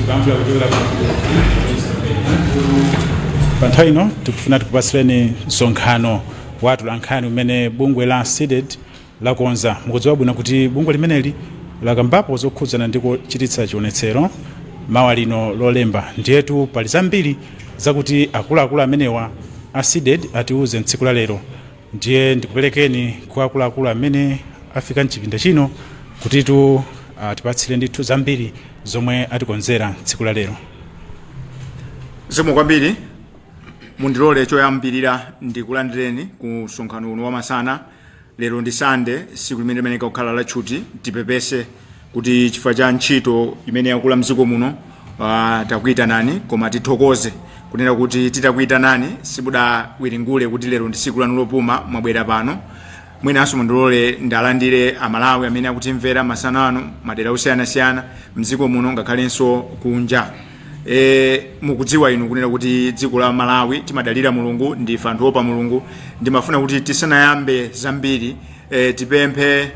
Tikuyankhula kuchokera pa nthawi ino, tikufuna tikupatsireni msonkhano wa atolankhani umene bungwe la CDEDI lakonza. Mukudziwa bwino kuti bungwe limeneli lakambapo zokhudzana ndi kuchititsa chionetsero mawa lino Lolemba. Ndiyetu pali zambiri zakuti akuluakulu amenewa a CDEDI atiuze mtsiku la lero. Ndiye ndikuperekeni kwa akuluakulu amene afika mchipinda chino kutitu atipatsire ndithu zambiri zomwe atikonzera tsiku la lero. Zikomo kwambiri. Mundilole choyambirira ndikulandireni ku msonkhano uno wamasana. Lero ndi Sande, tsiku limene limayenera kukhala la tchuti. Tipepese kuti chifukwa cha ntchito imene yakula mdziko muno takuyitanani, koma tithokoze kunena kuti titakuyitanani simudawiringule kuti lero ndi tsiku lanu lopuma, mwabwera pano. Mwinanso mundilole ndalandire Amalawi amene akutimvera masana ano madera osiyanasiyana mdziko muno ngakhalenso kunja. Mukudziwa inu kunena kuti dziko la Malawi timadalira Mulungu, ndife anthu opa Mulungu. Ndimafuna kuti tisanayambe zambiri tipemphe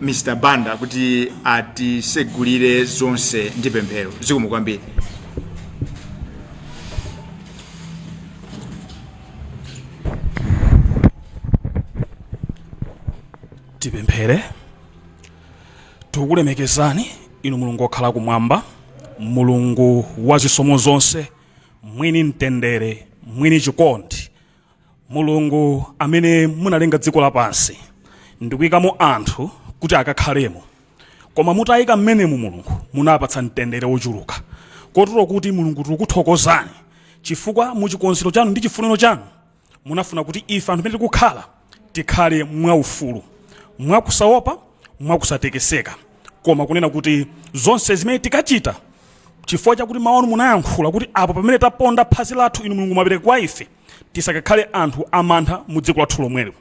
Mr Banda kuti atisegulire zonse ndi pemphero. Zikomo kwambiri. Tipemphere. Tikukulemekezani inu Mulungu okhala kumwamba, Mulungu wa zisomo zonse, mwini mtendere, mwini chikondi, Mulungu amene munalenga dziko lapansi ndikuyikamo anthu kuti akakhalemo. Koma mutayika mmenemu Mulungu, munapatsa mtendere wochuluka, kotero kuti Mulungu tikukuthokozani chifukwa muchikonzero chanu ndi chifuniro chanu munafuna kuti ife anthu amene tikukhala tikhale mwaufulu, mwakusaopa, mwakusatekeseka, koma kunena kuti zonse zimene tikachita, chifukwa chakuti mawu anu munayankhula kuti apo pamene taponda phazi lathu inu Mulungu mwapereka kwa ife, tisakakhale anthu amantha mu dziko lathu lomwelo.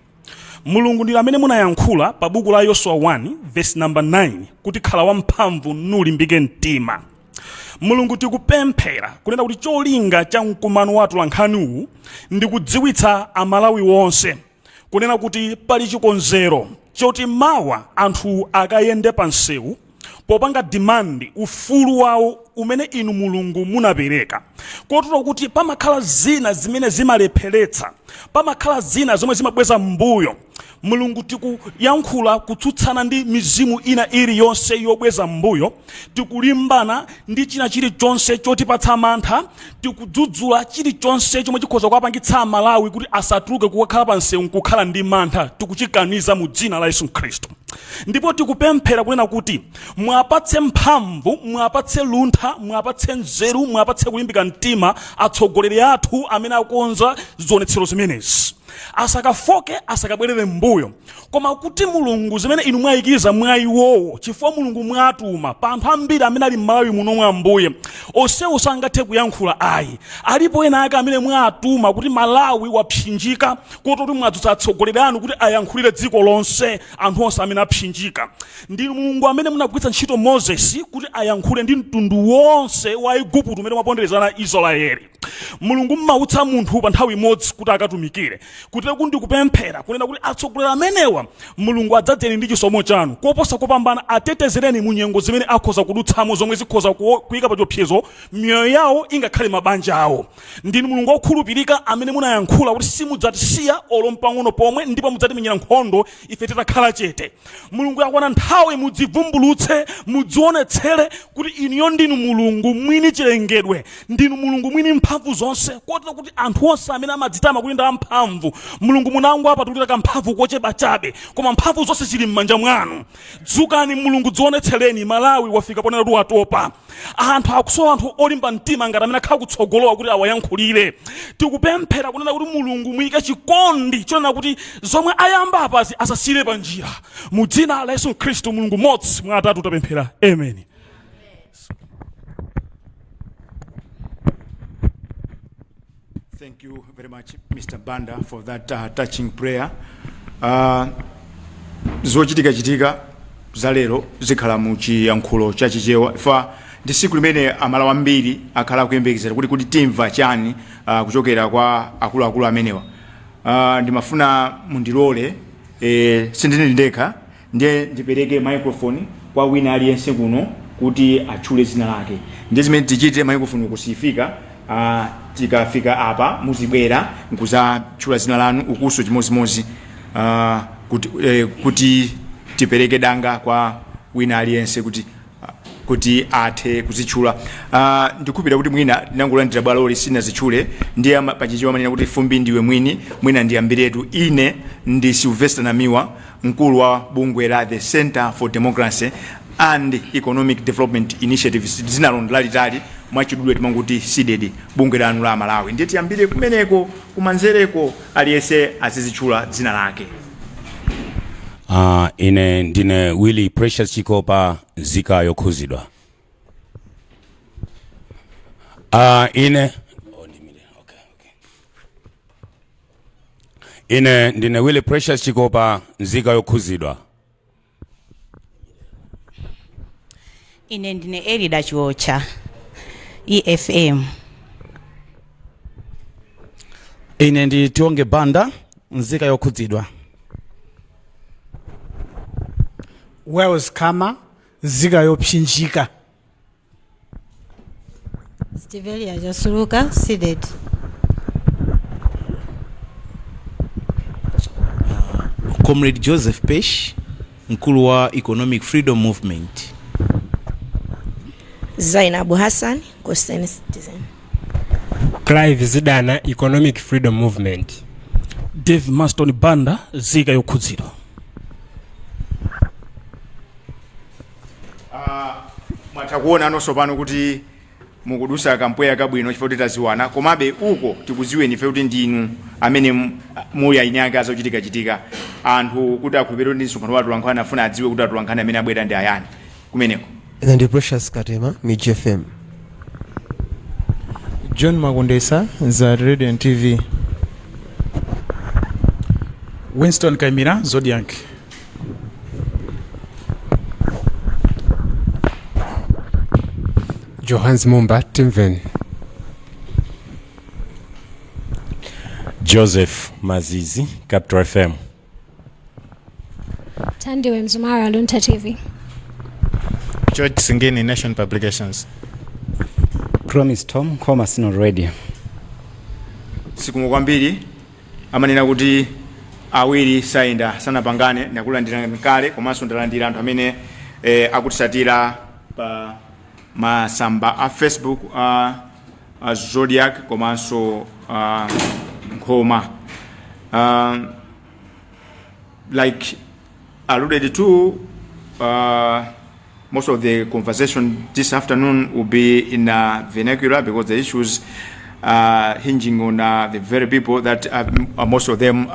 Mulungu, ndinu amene munayankhula pa buku la Yoswa 1 verse number 9 kuti khala wamphamvu nulimbike mtima. Mulungu, tikupemphera kunena kuti cholinga cha mkumano wa atolankhani uwu ndi kudziwitsa Amalawi wonse kunena kuti pali chikonzero choti mawa anthu akayende pa msewu popanga demand ufulu wawo umene inu Mulungu munapereka, kotero kuti pamakhala zina zimene zimalepheretsa, pamakhala zina zomwe zimabweza mbuyo. Mulungu, tikuyankhula kutsutsana ndi mizimu ina iliyonse yobweza mbuyo. Tikulimbana ndi china chilichonse chotipatsa mantha. Tikudzudzula chilichonse chomwe chikhoza kuwapangitsa Amalawi kuti asatuluke kukakhala pa msewu nkukhala ndi mantha. Tikuchikaniza mu dzina la Yesu Khristu, ndipo tikupemphera kunena kuti mwapatse mphamvu, mwapatse luntha, mwapatse nzeru, mwapatse kulimbika mtima atsogoleri athu amene akonza zionetsero zimenezi. Asakafoke, asakabwerere mbuyo, koma kuti Mulungu, zimene inu mwayikiza mwa iwowo, chifukwa Mulungu mwatuma pa anthu ambiri amene ali m'Malawi muno mwa Ambuye, onsewo sangathe kuyankhula ayi. Alipo ena ake amene mwatuma kuti Malawi wapsinjika, kotero kuti mwadzutsa atsogoleri anu kuti ayankhulire dziko lonse, anthu onse amene apsinjika. Ndinu Mulungu amene munagwiritsa ntchito Moses kuti ayankhule ndi mtundu wonse wa Igupto umene waponderezana Israeli. Mulungu, mmautsa munthu pa nthawi imodzi kuti akatumikire. Kutero ndikupemphera kunena kuti atsogoleri amenewa Mulungu adzadzeni ndi chisomo chanu koposa kopambana, atetezereni mu nyengo zimene akhoza kudutsamo zomwe zikhoza kuyika pa chiopsezo miyoyo yawo ingakhale mabanja awo. Ndinu Mulungu wokhulupirika amene munayankhula kuti simudzatisiya olo mpang'ono pomwe, ndipo mudzatimenyera nkhondo ife titakhala chete. Mulungu, yakwana nthawi mudzivumbulutse, mudzionetsere kuti inuyo ndinu Mulungu mwini chilengedwe, ndinu Mulungu mwini mphamvu zonse, kotero kuti anthu onse amene amadzitama kuti ndi amphamvu, Mulungu munango apatulira kamphamvu kochepa chabe, koma mphamvu zonse zili m'manja mwanu. Dzukani Mulungu, dzionetsereni. Malawi wafika ponena kuti watopa. Anthu akusowa anthu olimba mtima ngati amene akhala kutsogolowa kuti awayankhulire. Tikupemphera kunena kuti Mulungu muyike chikondi chonena kuti zomwe ayamba apazi asasiyire pa njira. Mu dzina la Yesu Khristu, Mulungu mmodzi mwa atatu, tapemphera, amen. Thank you very much, Mr. Banda, for that touching prayer. Zochitika chitika za lero zikhala mu chiyankhulo cha Chichewa fa ndi tsiku limene Amalawi ambiri akhala akuyembekezera kuti timva chani kuchokera kwa akuluakulu amenewa. Ndimafuna mundilole, sindili ndekha, ndiye ndipereke microphone kwa wina aliyense kuno. Kuti atchule dzina lake. Ndi zimene tichite, microphone kusifika. Tikafika apa muzibwera nkuzatchula dzina lanu, ukuso chimozimozi, kuti tipereke danga kwa wina aliyense kuti athe kuzitchula. Ndikukhulupirira kuti mwina tinangolandira bwaloli, sinazitchule. Ndiye pachichewa amanena kuti fumbi ndiwe mwini. Mwina ndiyambiretu. Ine ndi Sylvester Namiwa, mkulu wa bungwe la the Center for Democracy and Economic Development Initiatives. Dzinalo ndilalitali, mwachidule timanguti CDEDI, bungwe lanu la Malawi. Ndiye tiyambire kumeneko kumanzereko, aliyense azizitchula dzina lake. Ine ndine Willy Precious Chikopa, nzika yokhuzidwa. Ine oh, ndimire. Okay. Ine ndine Willy Precious Chikopa, nzika yokhuzidwa. Ine ndine Elida Chiwocha, EFM. Ine ndi Tionge Banda, nzika yokhudzidwa. Wells Kama, nzika yopsinjika. Stivelia Jasuluka, CDEDI. Comrade Joseph Pesh, mkulu wa Economic Freedom Movement. Zainabu Hassan, Concerned Citizen. Clive Zidana, Economic Freedom Movement. Dave Maston Banda, nzika yokhudzidwa. Mwatha kuona nonso pano kuti mukudusa kampweya kabwino chifukwa kuti taziwana, komabe uko tikuziweni ife kuti ndinu amene muli aini ake azochitikachitika. Anthu kuti akhulupirire kuti ndi msonkhano wa atolankhani, afuna adziwe kuti atolankhani amene abwera ndi ayani kumeneko. Ine ndi Precious Katema, Mij FM. John Makundesa, za Radio and TV. Winston Kaimira, Zodiak. Johans Mumba, Timveni. Joseph Mazizi, Capital FM. Thandiwe Mzumara, Luntha TV. George Singini, Nation Publications. Promise Tom, Nkhoma Synod Radio. Zikomo kwambiri. Amanena kuti awiri sayenda sanapangane. Ndakulandira kale, komanso ndalandira anthu amene akutisatira pa masamba a Facebook a Zodiak komanso Nkhoma. Like alluded to, most of the conversation this afternoon will be in vernacular because the issues are hinging on the very people that most of them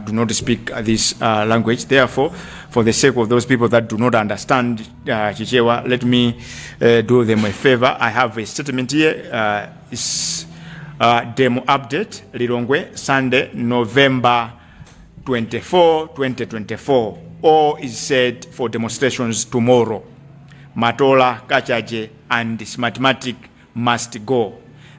do not speak this language. Therefore, for the sake of those people that do not understand Chichewa, let me do them a favor. I have a statement here. It's demo update, Lilongwe, Sunday, November 24, 2024. All is set for demonstrations tomorrow. Matola, Kachaje, and Smartmatic must go.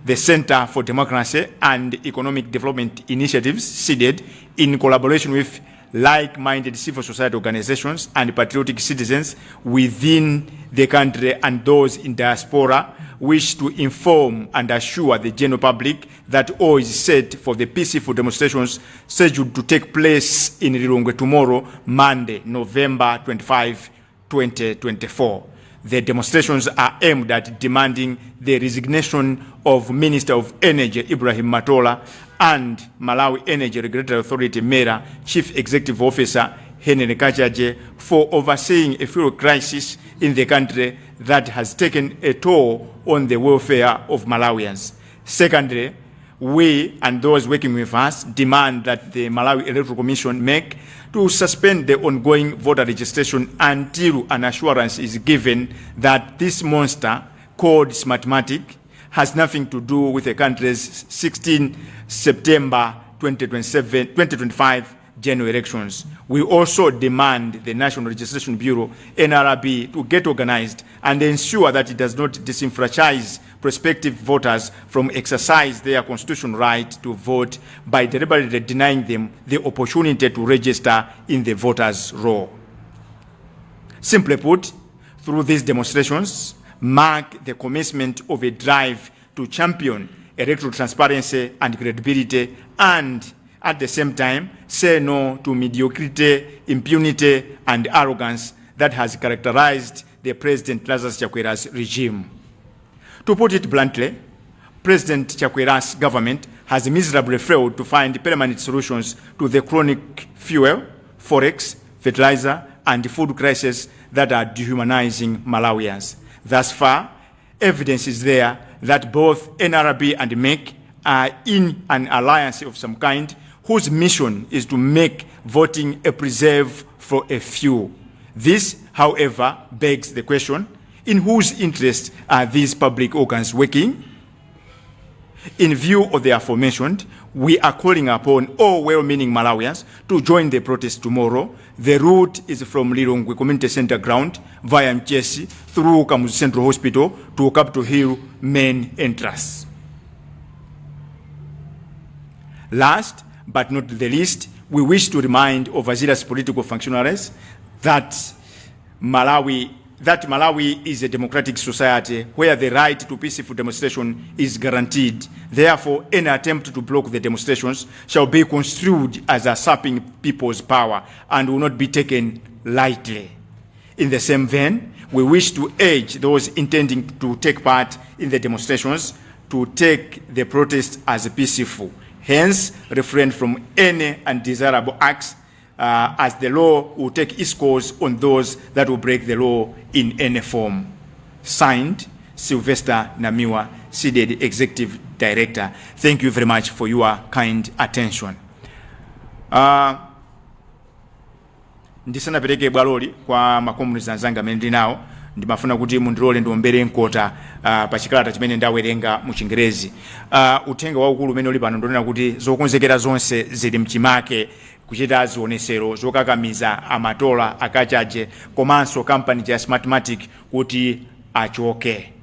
The Center for Democracy and Economic Development Initiatives, CDEDI, in collaboration with like-minded civil society organizations and patriotic citizens within the country and those in diaspora, wish to inform and assure the general public that all is set for the peaceful demonstrations scheduled to take place in Lilongwe tomorrow, Monday, November 25, 2024. The demonstrations are aimed at demanding the resignation of Minister of Energy Ibrahim Matola and Malawi Energy Regulatory Authority MERA Chief Executive Officer Henry Kachaje for overseeing a fuel crisis in the country that has taken a toll on the welfare of Malawians. Secondly, we and those working with us demand that the Malawi Electoral Commission MEC to suspend the ongoing voter registration until an assurance is given that this monster called Smartmatic has nothing to do with the country's 16 September 2027, 2025 general elections. We also demand the National Registration Bureau, NRB, to get organized and ensure that it does not disenfranchise prospective voters from exercise their constitutional right to vote by deliberately denying them the opportunity to register in the voters' roll. Simply put, through these demonstrations, mark the commencement of a drive to champion electoral transparency and credibility and, at the same time, say no to mediocrity, impunity, and arrogance that has characterized the President Lazarus Chakwera's regime. To put it bluntly, President Chakwera's government has miserably failed to find permanent solutions to the chronic fuel, forex, fertilizer, and food crisis that are dehumanizing Malawians. Thus far, evidence is there that both NRB and MEC are in an alliance of some kind whose mission is to make voting a preserve for a few. This, however, begs the question, in whose interest are these public organs working? In view of the aforementioned, we are calling upon all well-meaning Malawians to join the protest tomorrow. The route is from Lilongwe Community Center ground via Mchesi through Kamuzu Central Hospital to Capitol Hill main entrance. Last but not the least, we wish to remind overzealous political functionaries that Malawi is a democratic society where the right to peaceful demonstration is guaranteed. Therefore, any attempt to block the demonstrations shall be construed as usurping people's power and will not be taken lightly. In the same vein, we wish to urge those intending to take part in the demonstrations to take the protest as peaceful. Hence, refrain from any undesirable acts, as the law will take its course on those that will break the law in any form. Signed, Sylvester Namiwa, CDEDI Executive Director. Thank you very much for your kind attention. Ndisanapereke bwaloli kwa makomunisti anzanga amene ndinawo, ndimafuna kuti mundilole ndiombere mkota pa chikalata chimene ndawerenga mu Chingerezi. Uthenga waukulu umene uli pano ndonena kuti zokonzekera zonse zili mchimake kuchita zionesero zokakamiza amatola akachaje komanso kampani ya Smartmatic kuti achoke.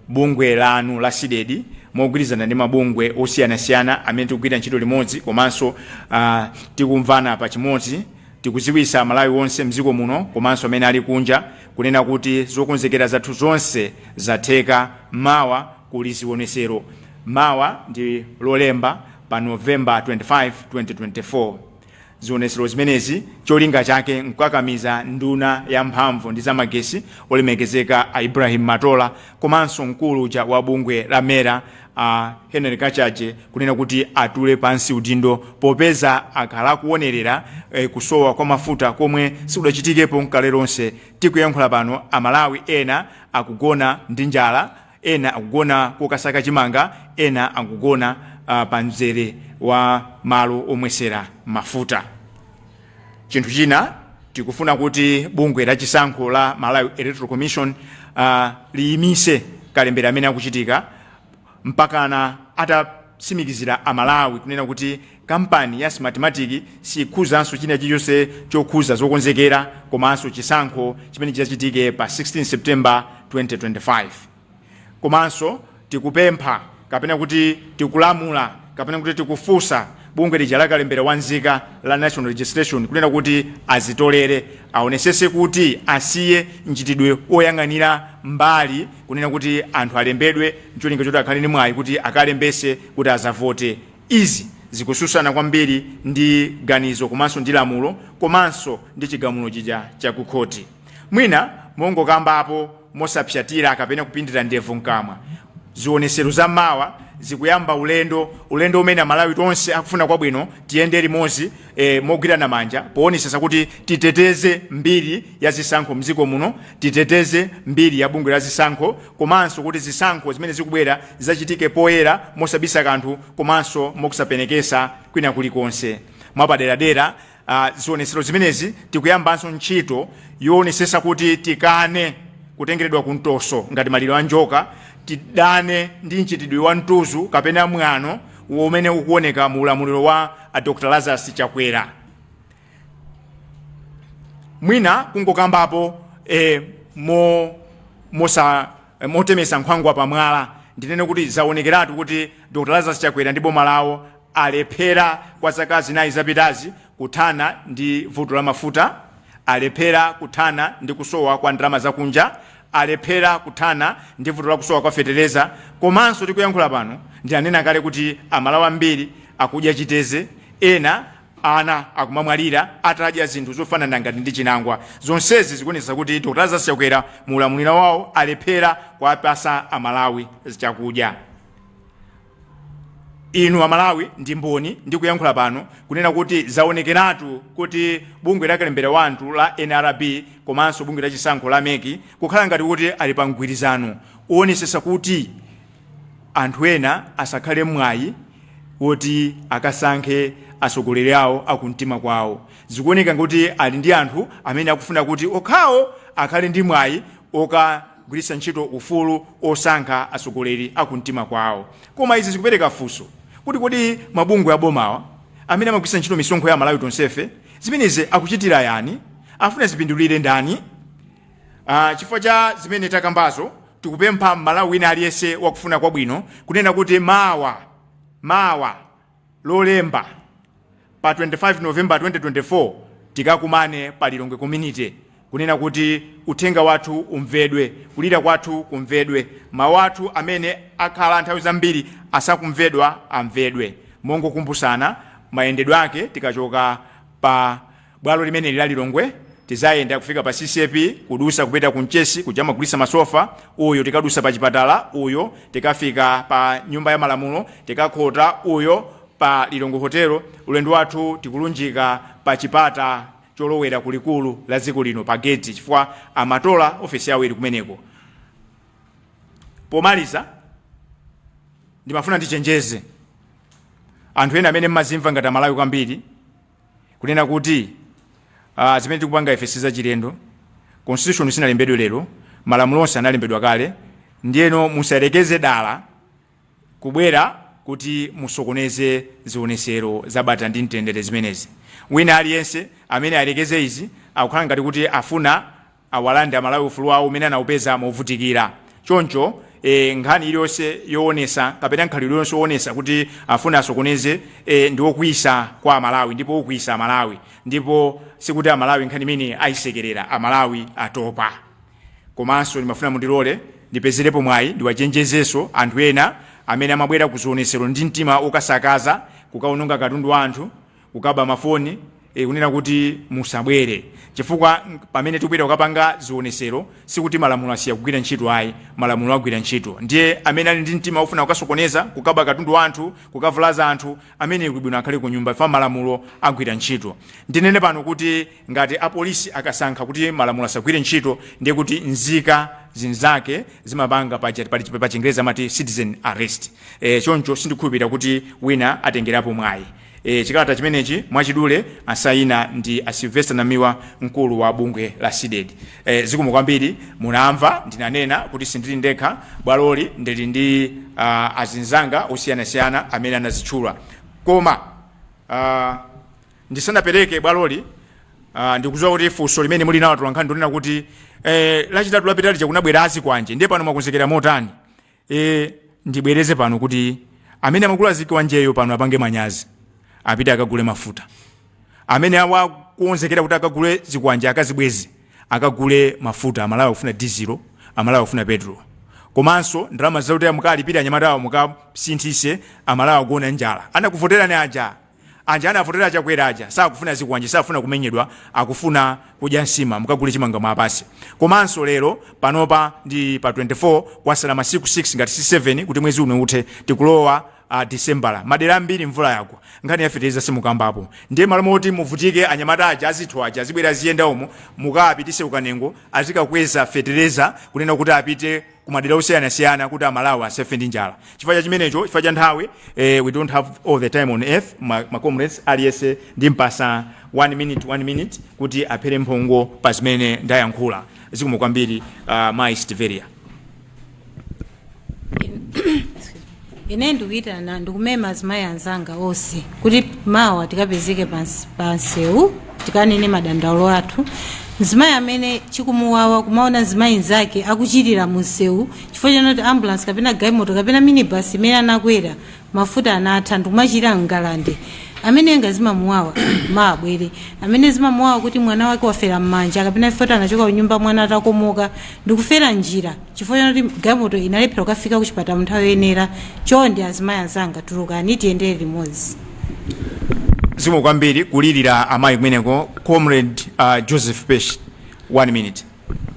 Bungwe lanu la CDEDI, mogwirizana ndi mabungwe osiyanasiyana amene tikugwira ntchito limodzi komanso tikumvana pachimodzi, tikuziwisa Malawi wonse mdziko muno komanso amene ali kunja kunena kuti zokonzekera zathu zonse zatheka. Mawa kuli zionesero. Mawa ndi Lolemba pa November 25, 2024. Zionesero zimenezi cholinga chake nkukakamiza nduna ya mphamvu ndi zamagesi, olemekezeka a Ibrahim Matola, komanso mkulu uja wa bungwe la MERA, a Henry Kachaje, kunena kuti atule pansi udindo popeza akhala akuonerera kusowa kwa mafuta komwe sikudachitikepo nkale lonse. Tikuyankhula pano, Amalawi ena akugona ndi njala, ena akugona kokasaka chimanga, ena akugona pa mzere wa malo omwesera mafuta. Chinthu china, tikufuna kuti bungwe la chisankho la Malawi Electoral Commission liyimise kalembera amene akuchitika mpakana atatsimikizira Amalawi kunena kuti kampani ya Smartmatic sikhuzanso china chilichonse chokhuza zokonzekera komanso chisankho chimene chidzachitike pa 16 September 2025. Komanso tikupempha kapena kuti tikulamula kapena kuti tikufunsa bungwe lija lakalembera wanzika la National Registration kunena kuti azitolere, aonesese kuti asiye mchitidwe oyang'anira mbali kunena kuti anthu alembedwe ncholinga choti akhale ndi mwayi kuti akalembese kuti azavote. Izi zikususana kwambiri ndi ganizo komanso ndi lamulo komanso ndi chigamulo chija chakukhoti. Mwina mongokambapo mosapyatira kapena kupindira ndevu mkamwa, zionesero za mawa zikuyamba ulendo, ulendo umene Amalawi tonse akufuna kwabwino tiyende limodzi mogwirana manja poonesesa kuti titeteze mbiri ya zisankho mdziko muno, titeteze mbiri ya bungwe la zisankho, komanso kuti zisankho zimene zikubwera zachitike poyera, mosabisa kanthu komanso mokusapenekesa kwina kulikonse. Mwapaderadera, zionesero zimenezi tikuyambanso ntchito yoonesesa kuti tikane kutengeredwa kumtoso ngati maliro a njoka, tidane ndi mchitidwe wa mtuzu kapena mwano umene ukuoneka mu ulamuliro wa a Dr Lazarus Chakwera. Mwina kungokambapo motemesa nkhwangwa pamwala, ndinene kuti zaonekeratu kuti Dr Lazarus Chakwera ndi boma lawo alephera kwa zaka 4 zapitazi kuthana ndi vuto la mafuta. Alephera kuthana ndi kusowa kwa ndalama zakunja, alephera kuthana ndi vuto la kusowa kwa fetereza, komanso tikuyankhula pano ndinanena kale kuti Amalawi ambiri akudya chiteze, ena ana akumamwalira atadya zinthu zofanana ngati ndi chinangwa. Zonsezi zikuonetsa kuti Dr Lazarus Chakwera mu ulamuliro wawo alephera kuwapasa Amalawi chakudya. Inu Amalawi ndi mboni ndikuyankhula pano kunena kuti zaonekeratu kuti bungwe la kalembera wa anthu la NRB komanso bungwe la chisankho la MEC kukhala ngati kuti ali pa mgwirizano oonetsetsa kuti anthu ena asakhale mwayi woti akasankhe atsogoleri awo akumtima kwawo. Zikuoneka kuti ali ndi anthu amene akufuna kuti okhawo akhale ndi mwayi okagwiritsa ntchito ufulu osankha atsogoleri akumtima kwawo. Koma izi zikupereka funso kuti kodi mabungwe abomawa amene amagwiritsa ntchito misonkho ya Amalawi tonsefe zimenezi akuchitira yani? Afuna zipindulire ndani? Chifukwa cha zimene takambazo, tikupempha Mmalawi wina aliyense wakufuna kwabwino kunena kuti mawa Lolemba pa 25 November 2024 tikakumane pa Lilongwe Community kunena kuti uthenga wathu umvedwe, kulira kwathu kumvedwe, mawu athu amene akhala nthawi zambiri asakumvedwa amvedwe. Mongokumbusana mayendedwe ake, tikachoka pa bwalo limeneli la Lilongwe tizayenda kufika pa CCAP, kudusa kupita ku Mchesi kuja amagulisa masofa uyo, tikadusa pa chipatala uyo, tikafika pa nyumba ya malamulo, tikakhota uyo pa Lilongwe Hotel. Ulendo wathu tikulunjika pa chipata cholowera ku likulu la dziko lino pa gate, chifukwa amatola ofesi yawo ili kumeneko. Pomaliza, ndimafuna ndichenjeze anthu ena amene mmazimva ngati Amalawi kwambiri kunena kuti zimene tikupanga ife si zachilendo. Constitution sinalembedwe lero, malamulo onse analembedwa kale. Ndiyeno musayerekeze dala kubwera kuti musokoneze zionesero za bata ndi mtendere zimenezi. Wina aliyense amene ayerekeze izi akukhala ngati kuti afuna awalande Amalawi ufulu wawo umene anaupeza movutikira. Choncho nkhani iliyonse yoonesa kapena mkhalidwe uliwonse woonesa kuti afuna asokoneze ndi wokwiyisa kwa Amalawi ndipo ukwiyisa Amalawi, ndipo sikuti Amalawi nkhani imene ayisekerera. Amalawi atopa. Komanso ndimafuna mundilole ndipezerepo mwayi ndiwachenjezenso anthu ena amene amabwera ku zionesero ndi mtima okasakaza, kukaononga katundu wa anthu, kukaba mafoni, kunena kuti musabwere, chifukwa pamene tikupita kukapanga zionesero sikuti malamulo asiya kugwira ntchito ayi, malamulo agwira ntchito. Ndiye amene ali ndi mtima wofuna kukasokoneza, kukaba katundu wa anthu, kukavulaza anthu, amene kuli bwino akhale ku nyumba chifukwa malamulo agwira ntchito. Ndinene pano kuti ngati apolisi akasankha kuti malamulo asagwire ntchito, ndiye kuti nzika zinzake zimapanga pa Chingerezi amati citizen arrest. Choncho sindikhulupirira kuti wina atengerapo mwayi. Chikalata chimenechi mwachidule asayina ndi a Sylvester Namiwa, mkulu wa bungwe la CDEDI. Zikomo kwambiri. Munamva ndinanena kuti sindili ndekha bwaloli, ndili ndi azinzanga osiyanasiyana amene anazitchula. Koma ndisanapereke bwaloli, ndikudziwa kuti funso limene muli nawo atolankhani ndionena kuti Lachitatu lapitali chakunabwera azikwanje, ndiye pano mwakonzekera motani? Ndibwereze pano kuti amene amagula zikwanjeyo pano apange manyazi, apite akagule mafuta. Amene awakonzekera kuti akagule zikwanje akazibweze, akagule mafuta. Amalawi akufuna dizilo, Amalawi akufuna petrol, komanso ndalama zakuti mukalipire anyamatawo mukasinthise. Amalawi akuona njala. Anakuvoterani aja, aja anavotera Chakwera aja sakufuna zikwanje, sakufuna kumenyedwa, akufuna kudya nsima. Mukagule chimanga mwapase. Komanso lero panopa ndi pa 24, kwasala masiku 6 ngati si 7 kuti mwezi uno uthe, tikulowa December. Madera ambiri mvula yagwa, nkhani ya fetereza simukambapo. Ndiye malo moti muvutike, anyamata aja azithu aja azibwera aziyenda umo, mukapitise ukanengo azikakweza fetereza, kunena kuti apite kumadera osiyanasiyana kuti Amalawi asafe ndi njala. Chifukwa cha chimenecho, chifukwa cha nthawi, we don't have all the time on earth. Ma comrades aliyense ndimpasa 1 minute, 1 minute kuti aphere mphongo pa zimene ndayankhula. Zikomo kwambiri. Mayi Stiveria. Ine ndikuyitana, ndikumema azimayi anzanga onse kuti mawa tikapezeke pa msewu, tikanene madandaulo athu. Mzimayi amene chikumuwawa kumaona mzimayi nzake akuchirira mu msewu chifukwa chanoti ambulance kapena galimoto kapena minibus imene anakwera mafuta anatha ndikumachira mngalande, Amene nga zimamuwawa mawa abwere. Amene zimamuwawa kuti mwana wake wafera m'manja kapena ifoti anachoka kunyumba mwana atakomoka ndikufera njira chifukwa choti galimoto inalephera kukafika kuchipatala nthawi yoyenera, chonde azimayi anzanga, tulukani, tiyendere limodzi. Zikomo kwambiri kulirira amayi kumeneko. Comrade Joseph Pesh, one minute.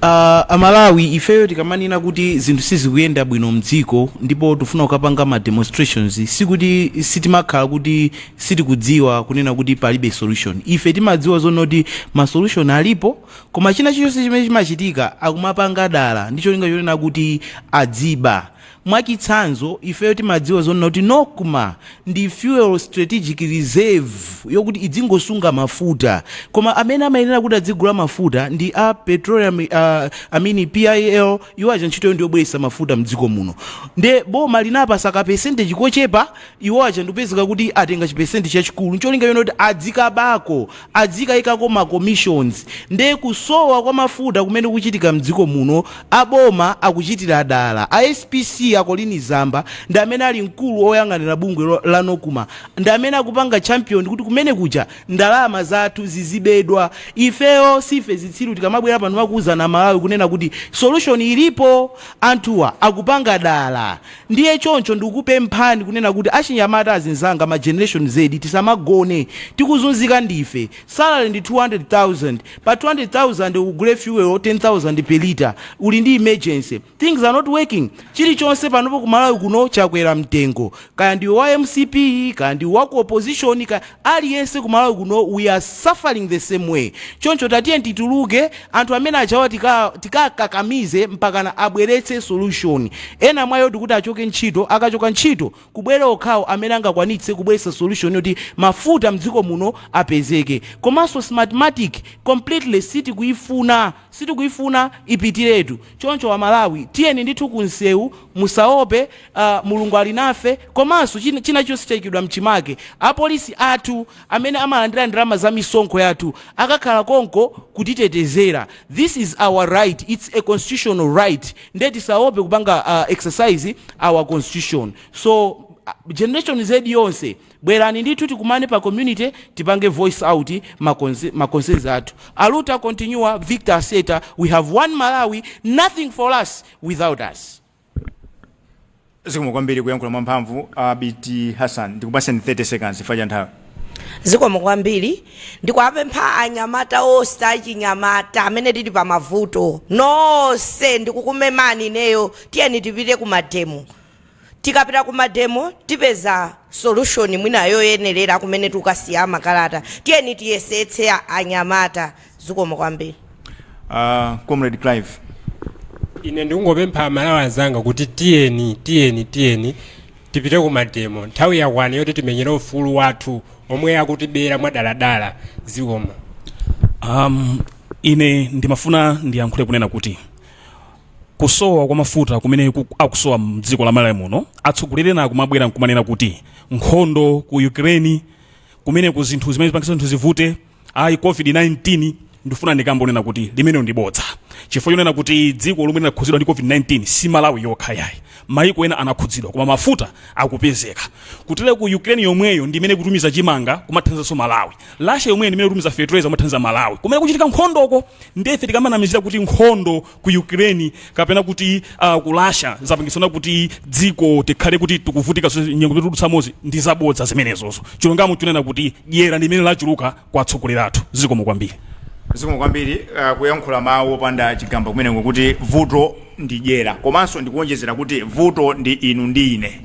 Amalawi, ifeyo tikamanena kuti zinthu sizikuyenda bwino mdziko ndipo tifuna kukapanga ma demonstrations, sikuti sitimakhala kuti sitikudziwa kunena kuti palibe solution. Ife timadziwa zoona kuti ma solution alipo, koma china chilichonse chimene chimachitika akumapanga dala ndi cholinga chonena kuti adziba. Mwachitsanzo, ifeyo timadziwa zonena kuti NOCMA ndi fuel strategic reserve yokuti idzingosunga mafuta, koma amene amayenera kuti adzigula mafuta ndi a petroleum, I mean PIL. Iwo aja ntchitoyo ndiyobweretsa mafuta mdziko muno, nde boma linapasa ka percentage kochepa. Iwo aja ndikupezeka kuti atenga chipercentage chachikulu ncholinga chonena kuti adzikabako, adzikayikako ma commissions. Nde kusowa kwa mafuta kumene kuchitika mdziko muno, aboma akuchitira dala. A SPC a Colleen Zamba ndi amene ali mkulu oyang'anira bungwe la NOCMA, ndi amene akupanga champion kuti kumene kuja ndalama zathu zizibedwa. Ifeyo sife zitsiru. Tikamabwera pano makuwuzana Malawi kunena kuti solution ilipo, anthuwa akupanga dala. Ndiye choncho ndikupemphani kunena kuti achinyamata azinzanga, ma Generation Z, tisamagone. Tikuzunzika ndife. Salary ndi 200,000. Pa 200,000 ugule fuel 10,000 per liter, uli ndi emergency, things are not working. Chilichonse panopo kumalawi kuno chakwera mtengo. Kaya ndiwe wa MCP, kaya ndiwe wa ku opposition, kaya aliyense kumalawi kuno, we are suffering the same way. Choncho tatiye tituluke. Anthu amene ajawa tikakakamize mpakana abweretse solution. Ena mwayo tikuti achoke ntchito. Akachoka ntchito, kubwera okhawo amene angakwanitse kubweretsa solution yoti mafuta mdziko muno apezeke. Komanso Smartmatic completely sitikuifuna, sitikuifuna, ipitiretu. Choncho Amalawi, tiyeni ndithu kunsewu, musaope. Mulungu ali nafe. Komanso china chonse chayikidwa mchimake. Apolisi athu amene amalandira ndalama za misonkho yathu akakhala konko kutitetezera. This is our right, it's a constitutional right. Ndiye tisaope kupanga exercise our constitution. So Generation Z yonse, bwerani ndithu, tikumane pa community, tipange voice out ma concerns athu. Aluta continua, victor aseta. We have one Malawi, nothing for us without us. Zikomo kwambiri kuyankhula mwamphamvu. Abiti Hassan, ndikupaseni 30 seconds chifukwa cha nthawi. Zikomo kwambiri. Ndikuwapempha anyamata onse, achinyamata amene tili pa mavuto nonse, ndikukumemani ineyo, tiyeni tipite ku mademo. Tikapita ku mademo tipeza solution mwina yoyenerera kumene tikasiya makalata. Tiyeni tiyesetse anyamata. Zikomo kwambiri. Comrade Clive. Ine ndikungopempha Amalawi anzanga kuti tiyeni, tiyeni, tiyeni tipite ku mademo. Nthawi yakwana yoti timenyere ufulu wathu omwe akutibera mwadaladala. Zikomo. Ine ndimafuna ndiyankhule kunena kuti kusowa kwa mafuta kumene akusowa mdziko la Malawi muno, atsogoleri ena akumabwera nkumanena kuti nkhondo ku Ukraine, kumene ku zinthu zimene zipangisa zinthu zivute, ayi, COVID-19. Ndifuna ndikambonena kuti limenelo ndi bodza, chifukwa chonena kuti dziko lomwe linakhudzidwa ndi COVID-19 si Malawi yokha yayi. Maiko ena anakhudzidwa, koma mafuta akupezeka. Kutere ku Ukraine yomweyo ndi imene kutumiza chimanga kumathandizanso Malawi. Russia yomweyo ndi imene kutumiza fertilizer kumathandiza Malawi kumene kuchitika nkhondoko. Ndefe tikamanamizira kuti nkhondo ku Ukraine kapena kuti ku Russia zapangitsana kuti dziko tikhale kuti tikuvutika nyengo tikudutsamozi, ndi zabodza zimenezozo. Chilungamo chonena kuti dyera ndi imene lachuluka kwa atsogoleri athu. Zikomo kwambiri. Zikomo kwambiri kuyankhula mawu opanda chigamba kumeneko kuti vuto ndi dyera, komanso ndikuonjezera kuti vuto ndi inu ndi ine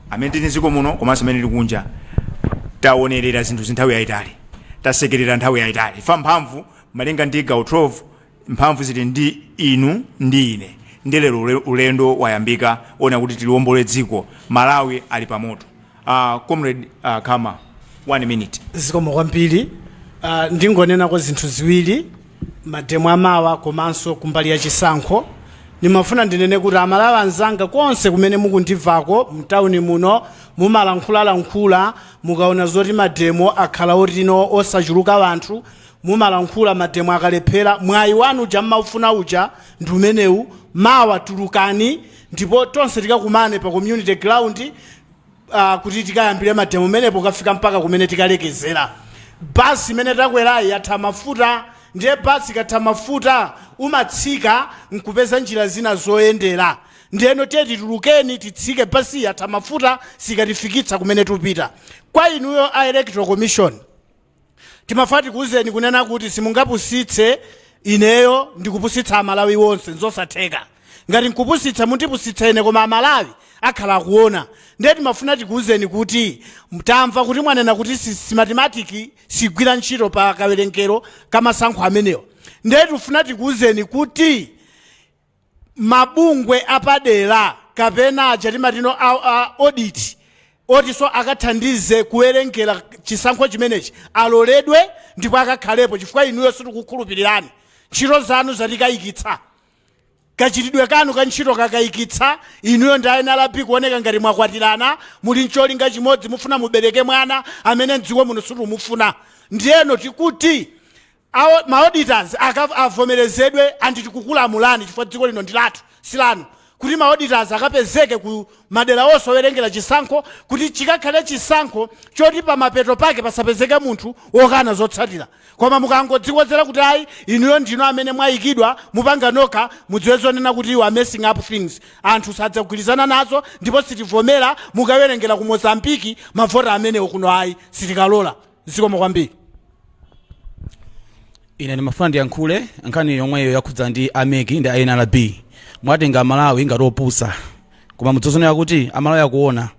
amene tili mdziko muno komanso amene tili kunja. Taonerera zinthu zinthawi yayitali, tasekerera nthawi yayitali. Fa mphamvu malinga ndi gawo 12, mphamvu zili ndi inu ndi ine. Ndi lero ulendo wayambika ona kuti tiliwombole dziko. Malawi ali pamoto. Comrade Kama, one minute. Zikomo kwambiri. Ndingonenako zinthu ziwiri, mademo amawa komanso kumbali ya chisankho. Ndimafuna ndinene kuti Amalawi anzanga konse kumene mukundimvako, mtawuni muno mumalankhulalankhula mukaona zoti mademo akhala otino osachuluka wanthu, mumalankhula mademo akalephera. Mwayi wanu uja mmaufuna uja ndi umenewu. Mawa tulukani ndipo tonse tikakumane pa community ground. Kuti tikayambire mademo menepo kafika mpaka kumene tikalekezera. Basi imene takwerayi yatha mafuta, ndiye basi ikatha mafuta umatsika nkupeza njira zina zoyendera. Ndiyeno tiye titulukeni, titsike, basi yatha mafuta, sikatifikitsa kumene tupita. Kwa inuyo a Electoral Commission, timafuna tikuwuzeni kunena kuti simungapusitse ineyo ndikupusitsa Amalawi wonse, nzosatheka. Ngati nkupusitsa, mundipusitsa ine, koma Amalawi akhala akuona. Ndiye timafuna tikuwuzeni kuti tamva kuti mwanena kuti Smartmatic sigwira ntchito pa kawerengero kamasankho amenewa. Ndiye tifuna tikuwuzeni kuti mabungwe apadera kapena aja timatino a audit otinso akathandize kuwerengera chisankho chimenechi aloledwe ndipo akakhalepo, chifukwa inuyo sitikukhulupirirani. Ntchito zanu zatikayikitsa, kachitidwe kanu ka ntchito kakayikitsa. Inuyo ndi NRB kuoneka ngati mwakwatirana, muli ncholinga chimodzi, mufuna mubereke mwana amene mdziko muno situmufuna. Ndiyeno tikuti ma auditors avomerezedwe, andi tikukulamulani, chifukwa dziko lino ndi lathu, silanu, kuti ma auditors akapezeke ku madera onse owerengera chisankho, kuti chikakhale chisankho choti pamapeto pake pasapezeke munthu wokana zotsatira. Koma mukangodzikozera kuti ayi, inuyo ndinu amene mwayikidwa, mupanga nokha, mudziwe zonena kuti you are messing up things. Anthu sadzagwirizana nazo ndipo sitivomera. Mukawerengera ku Mozambiki, mavota amenewo kuno ayi, sitikalola. Zikomo kwambiri. Ine ndimafuna ndiyankhule nkhani yomweyo yakhudza ndi a MEC ndi a NRB. Mwatenga Amalawi ngati opusa, koma mudzozonera kuti Amalawi akuona.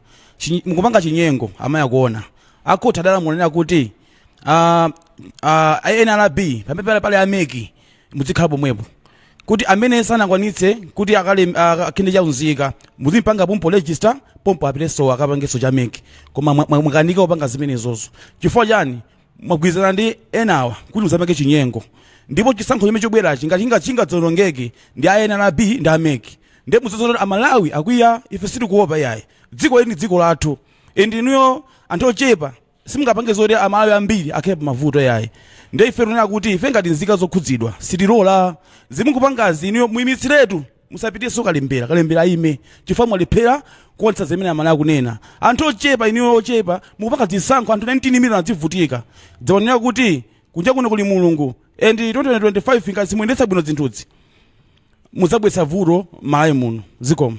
Mukupanga chinyengo, Amalawi akuona. Akhoti adalamulira kuti NRB pamene pali a MEC muzikhala pomwepo, kuti amene sanakwanitse kuti akale akhinde chaunzika muzimpanga pompo register pompo, apitenso akapangenso cha MEC. Koma mwakanika kupanga zimenezozo. Chifukwa chani mwagwirizana ndi enawa kuti muzapange chinyengo? Ndipo chisankho chimene chobwerachi ngati chingadzawonongeke ndi a NRB ndi a MEC. Ndiye mudzozona kuti Amalawi akwiya. Ife sitikuopa iyayi, dziko ili ndi dziko lathu. Indi inuyo anthu ochepa simungapange zoti Amalawi ambiri akhale pamavuto yayi. Ndiye ife tunena kuti ife ngati nzika zokhudzidwa sitilola zimukupangazi. Inuyo muyimitsiretu, musapitirenso kalembera, kalembera ayime, chifukwa mwalephera kuonetsa zimene Amalawi akunena. Anthu ochepa, inuyo ochepa mukupanga zisankho, anthu 19 million adzivutika. Dziwanena kuti kunja kuno kuli Mulungu, and 2025 ngati simuyendetsa bwino zinthuzi mudzabweretsa vuto Malawi muno. Zikomo.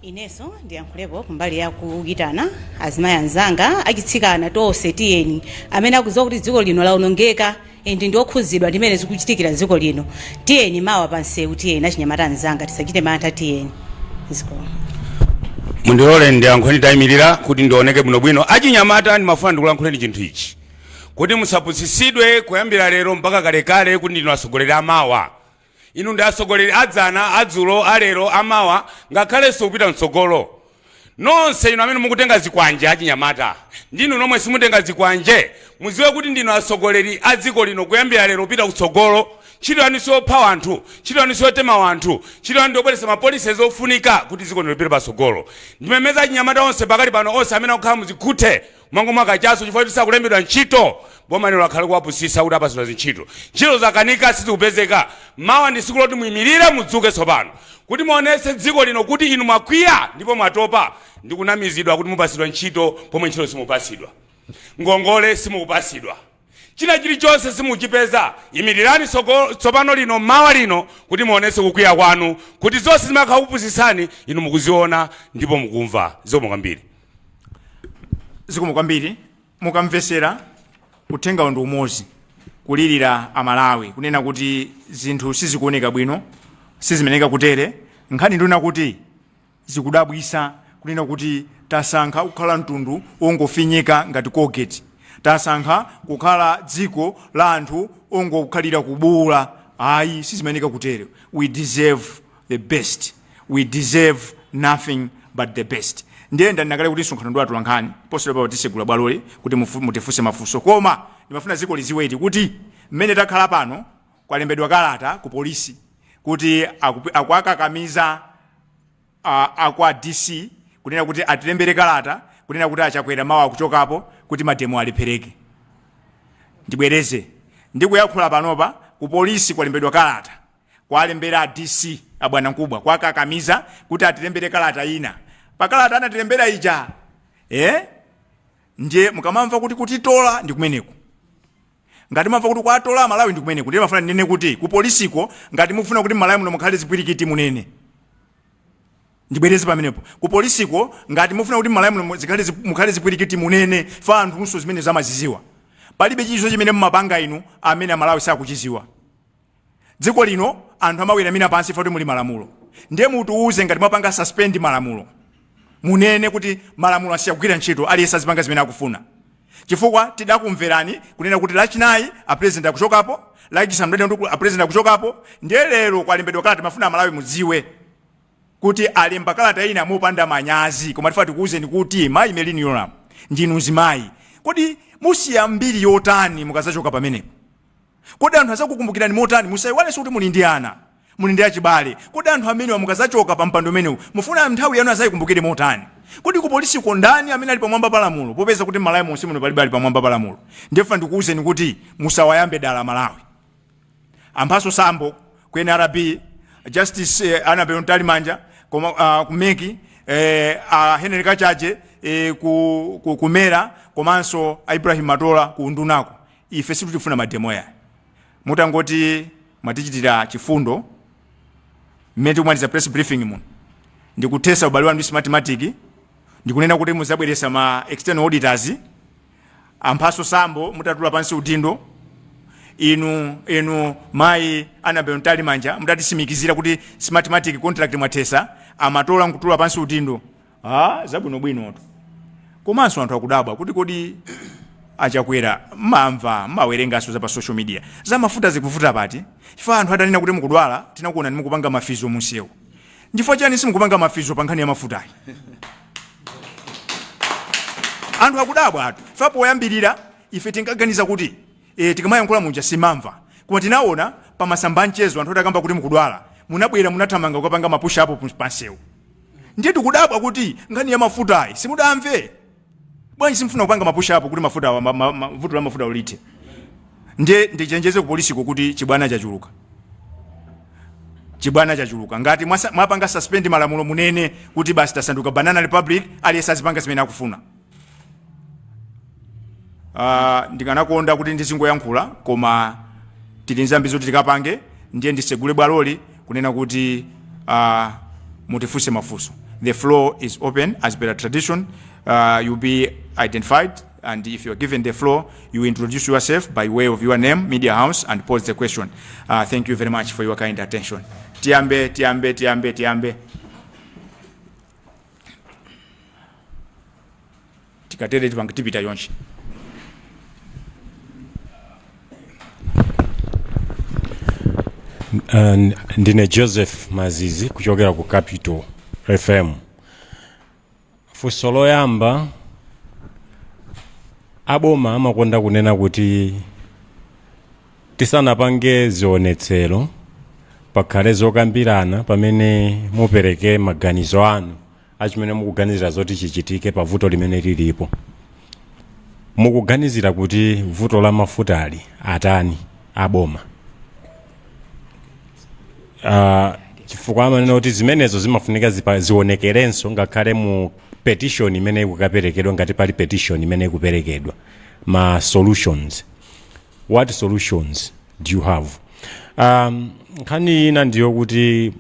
Inenso ndiyankhulepo kumbali ya kuyitana azimayi anzanga achitsikana tonse. Tiyeni, amene akudziwa kuti dziko lino lawonongeka and ndi okhuzidwa ndi mmene zikuchitikira dziko lino, tiyeni mawa pansewu. Tiyeni achinyamata anzanga, tisachite mantha, tiyeni. Zikomo. Mundilole ndiyankhule nditayimirira kuti ndioneke bwinobwino. Achinyamata, ndimafuna ndikulankhuleni chinthu ichi kuti musapusisidwe kuyambira lero mpaka kalekale kuti ndinu atsogoleri amawa. Inu ndi atsogoleri adzana, adzulo, alero, amawa, ngakhalenso kupita mtsogolo. Nonse inu amene mukutenga zikwanje, achinyamata, ndinu nomwe simutenga zikwanje, mudziwe kuti ndinu atsogoleri a dziko lino kuyambira lero kupita kutsogolo. Ntchito yanu siyopha wanthu, ntchito yanu siyotema wanthu, ntchito yanu ndiyobweretsa ma policies ofunika kuti dziko lino lipite patsogolo. Ndimemeza achinyamata onse pakali pano, onse amene akukhala muzikhuthe mangomwa kachaso chifukwa kuti sakulembedwa ntchito, boma lino akhale kuwapusisa kuti apasidwa zintchito, ntchito zakanika, sizikupezeka. Mawa ndi tsiku loti muyimirire, mudzuke tsopano kuti muonetse dziko lino kuti inu mwakwiya ndipo mwatopa ndi kunamizidwa kuti mupasidwa ntchito pomwe ntchito simupasidwa, ngongole simukupasidwa, china chilichonse simuchipeza. Imirirani tsopano lino, mawa lino, kuti muonetse kukwiya kwanu kuti zonse zimakhala kupusisani inu mukuziona ndipo mukumva. Zikomo kwambiri. Zikomo kwambiri. Mukamvesera uthengawo ndi umodzi, kulirira Amalawi kunena kuti zinthu sizikuoneka bwino, sizimeneka kutere. Nkhani nduna kuti zikudabwisa kunena kuti tasankha kukhala mtundu wongofinyika ngati Colgate, tasankha kukhala dziko la anthu ongokhalira kubuwula. Ayi, sizimeneka kutere. We deserve the best, we deserve nothing but the best. Ndiye ndanena kuti msonkhano ndi atolankhani, posachedwa tisegula bwaloli kuti mutifunse mafunso, koma ndimafuna dziko lidziwe iti kuti mmene takhala pano kwalembedwa kalata ku polisi kuti akuakakamiza akwa DC kunena kuti atilembere kalata kunena kuti aChakwera mawu akuchokapo kuti mademo alephereke. Ndibwereze, ndikuyankhula panopa ku polisi kwalembedwa kalata, kwalembera DC. abwana mkubwa kwakakamiza kuti atilembere kalata ina. Pakalata anatilembera ija, ndiye mukamamva kuti kutitola ndi kumeneko. Ngati mwamva kuti kwatola Malawi ndi kumeneko. Ndiye mafuna ndinene kuti ku polisiko, ngati mufuna kuti Malawi muno mukhale zipwirikiti, munene. Ndibwereze pamenepo: ku polisiko, ngati mufuna kuti Malawi muno mukhale zipwirikiti, munene. Fa anthunso zimene zamaziziwa, palibe chilichonse chimene mumapanga inu amene Amalawi sakuchiziwa. Dziko lino anthu amaweramira pansi fa kuti muli malamulo. Ndiye mutiuze, ngati mwapanga suspend malamulo, munene kuti malamulo asiya kugwira ntchito, aliyense azipanga zimene akufuna. Chifukwa tidakumverani kunena kuti Lachinayi a President akuchokapo, Lachisanu kuti a President akuchokapo. Ndiye lero kwalembedwa kalata. Mafuna Amalawi mudziwe kuti alemba kalata ina mopanda manyazi. Koma tifa tikuwuzeni kuti mayi Merlyne Yolamu, ndinu zimayi, kodi musiya mbiri yotani mukazachoka pamenepo? Kodi anthu azakukumbukirani motani? Musayiwalenso kuti muli ndi ana, muli ndi achibale. Kodi anthu amenewa, mukazachoka pa mpando umenewu, mufuna nthawi yanu azayikumbukire motani? Kodi ku polisiko ndani amene ali pamwamba pa lamulo, popeza kuti Malawi monse muno palibe ali pamwamba pa lamulo? Ndiye ndikuwuzeni kuti musawayambe dala Malawi. Amphaso Sambo ku NRB, Justice Annabel Mtalimanja koma ku MEC, Henry Kachaje ku MERA, komanso Ibrahim Matola ku undunako, ife sitikufuna ma demo ya. Mutangoti mwatichitira chifundo mmene tikumaliza press briefing muno, ndikuthesa ubale wanu ndi Smartmatic, ndikunena kuti muzabweresa ma external auditors. Amphaso Sambo, mutatula pansi udindo inu mayi Annabel Mtalimanja, mutatisimikizira kuti Smartmatic contract mwathesa, Amatola nkutula pansi udindo, ah, zabwinobwinotu. Komanso anthu akudabwa kuti kodi Achakwera mmamva, mmawerenganso za pa social media za mafuta zikuvuta pati? Chifukwa anthu atanena kuti mukudwala, tinakuona mukupanga mafizo munsewu. Ndifukwa chani simukupanga mafizo pa nkhani ya mafutayi? Anthu akudabwa atu. Fa poyambirira ife tinkaganiza kuti tikamayankhula muja simamva, koma tinaona pa masamba amchezo anthu atakamba kuti mukudwala, munabwera, munathamanga kukapanga ma push up pansewu. Ndiye tikudabwa kuti nkhani ya mafutayi simudamve bwanji? Simfuna kupanga ma push up kuti mafuta awa, vuto la mafuta ulithe? Ndiye ndichenjeze ku polisiko kuti chibwana chachuluka, chibwana chachuluka. Ngati mwapanga suspend malamulo, munene kuti basi, tasanduka banana republic, aliyense azipanga zimene akufuna. Ndikanakonda kuti ndizingoyankhula, koma tili nzambiri zoti tikapange. Ndiye ndisegule bwaloli kunena kuti mutifunse mafunso. The floor is open as per tradition. You'll be identified, and if you are given the floor, you introduce yourself by way of your name, media house, and pose the question. Thank you very much for your kind attention. Tiyambe, tiyambe, tiyambe, tiyambe. Tikatere tipanga tipita yonse. Ndine Joseph Mazizi kuchokera ku Capital FM. Funso loyamba, aboma amakonda kunena kuti tisanapange zionetsero pakhale zokambirana pamene mupereke maganizo anu achimene mukuganizira zoti chichitike pa vuto limene lilipo. Mukuganizira kuti vuto la mafutali atani aboma? Chifukwa amanena kuti zimenezo zimafunika zionekerenso ngakhale mu petition imene ikukaperekedwa, ngati pali petition imene ikuperekedwa, ma solutions. What solutions do you have? Nkhani ina ndiyo kuti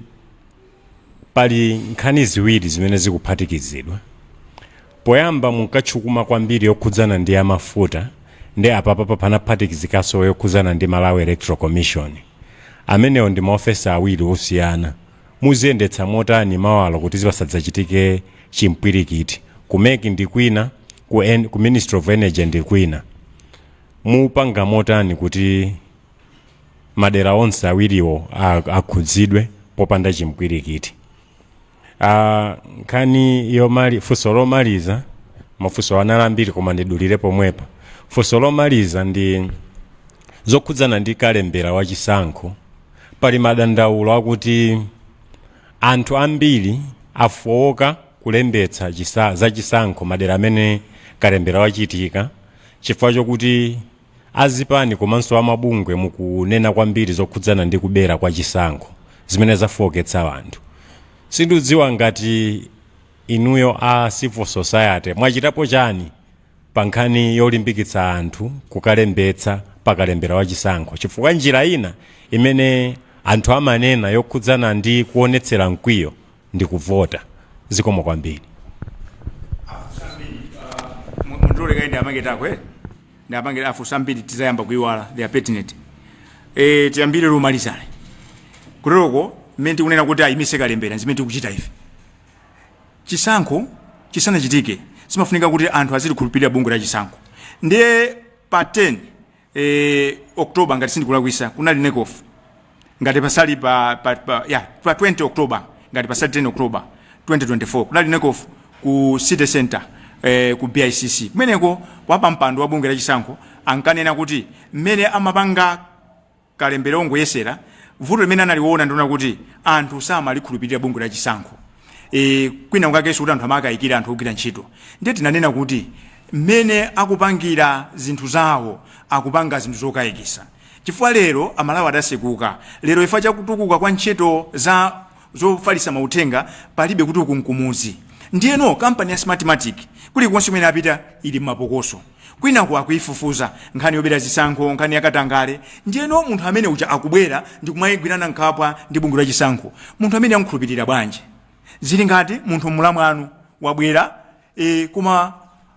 pali nkhani ziwiri zimene zikuphatikizidwa. Poyamba munkatchukuma kwambiri yokhudzana ndi amafuta, ndi apapapa panaphatikizikanso yokhudzana ndi Malawi Electoral Commission. Amenewo ndi maofesi awiri osiyana. Muziyendetsa motani mawalo kuti zipasadzachitike chimpwirikiti? Ku MEC ndi kwina, ku Ministry of Energy ndi kwina. Mupanga motani kuti madera onse awiriwo akhudzidwe popanda chimpwirikiti? Nkhani yomali, funso lomaliza, mafunso anali ambiri koma ndidulire pomwepa. Funso lomaliza ndi zokhudzana ndi kalembera wachisankho. Pali madandaulo akuti anthu ambiri afowoka kulembetsa zachisankho madera amene kalembera wachitika, chifukwa chokuti azipani komanso amabungwe mukunena kwambiri zokhudzana ndi kubera kwa chisankho. zimene zafowoketsa anthu. Sindikudziwa ngati inuyo a civil society mwachitapo chani pa nkhani yolimbikitsa anthu kukalembetsa pakalembera wachisankho, chifukwa njira ina imene anthu amanena yokhudzana ndi kuonetsera mkwiyo ndi kuvota. Zikomo kwambiri. Mundilole kaye ndiamaketako ndiapange afunsa ambiri, tizayamba kuiwala. They are pertinent. Tiyambire lumalizane kuteroko mmene tikunena kuti ayimise kalembera, zimene tikuchita ife chisankho chisanachitike, zimafunika kuti anthu azilikhulupirira bungwe la chisankho. Ndiye pa 10 October, ngati sindikulakwisa, kunali NECOF, ngati pasali pa, ya, pa 20 October, ngati pasali 10 October 2024, kunali NECOF ku City Center, ku BICC. Kumeneko wapa mpando wa bungwe la chisankho ankanena kuti mmene amapanga kalembera ongoyesera, vuto limene analiona ndiona kuti anthu samalikhulupirira bungwe la chisankho, kwina kukakenso kuti anthu amakayikira anthu ogwira ntchito. Ndiye tinanena kuti mmene akupangira zinthu zawo, akupanga zinthu zokayikisa, chifukwa lero Amalawi adasekuka. Lero ifa chakutukuka kwa ntchito za zofalitsa mauthenga, palibe kuti uku nkumuzi. Ndiyeno kampani ya Smartmatic kulikonse kumene apita ili m'mapokoso, kwinaku akuifufuza nkhani yobera zisankho, nkhani yakatangale. Ndiyeno munthu amene uja akubwera ndi kumayigwirana nkhapwa ndi bungwe la chisankho, munthu amene amkhulupirira bwanji? Zili ngati munthu mlamwanu wabwera, koma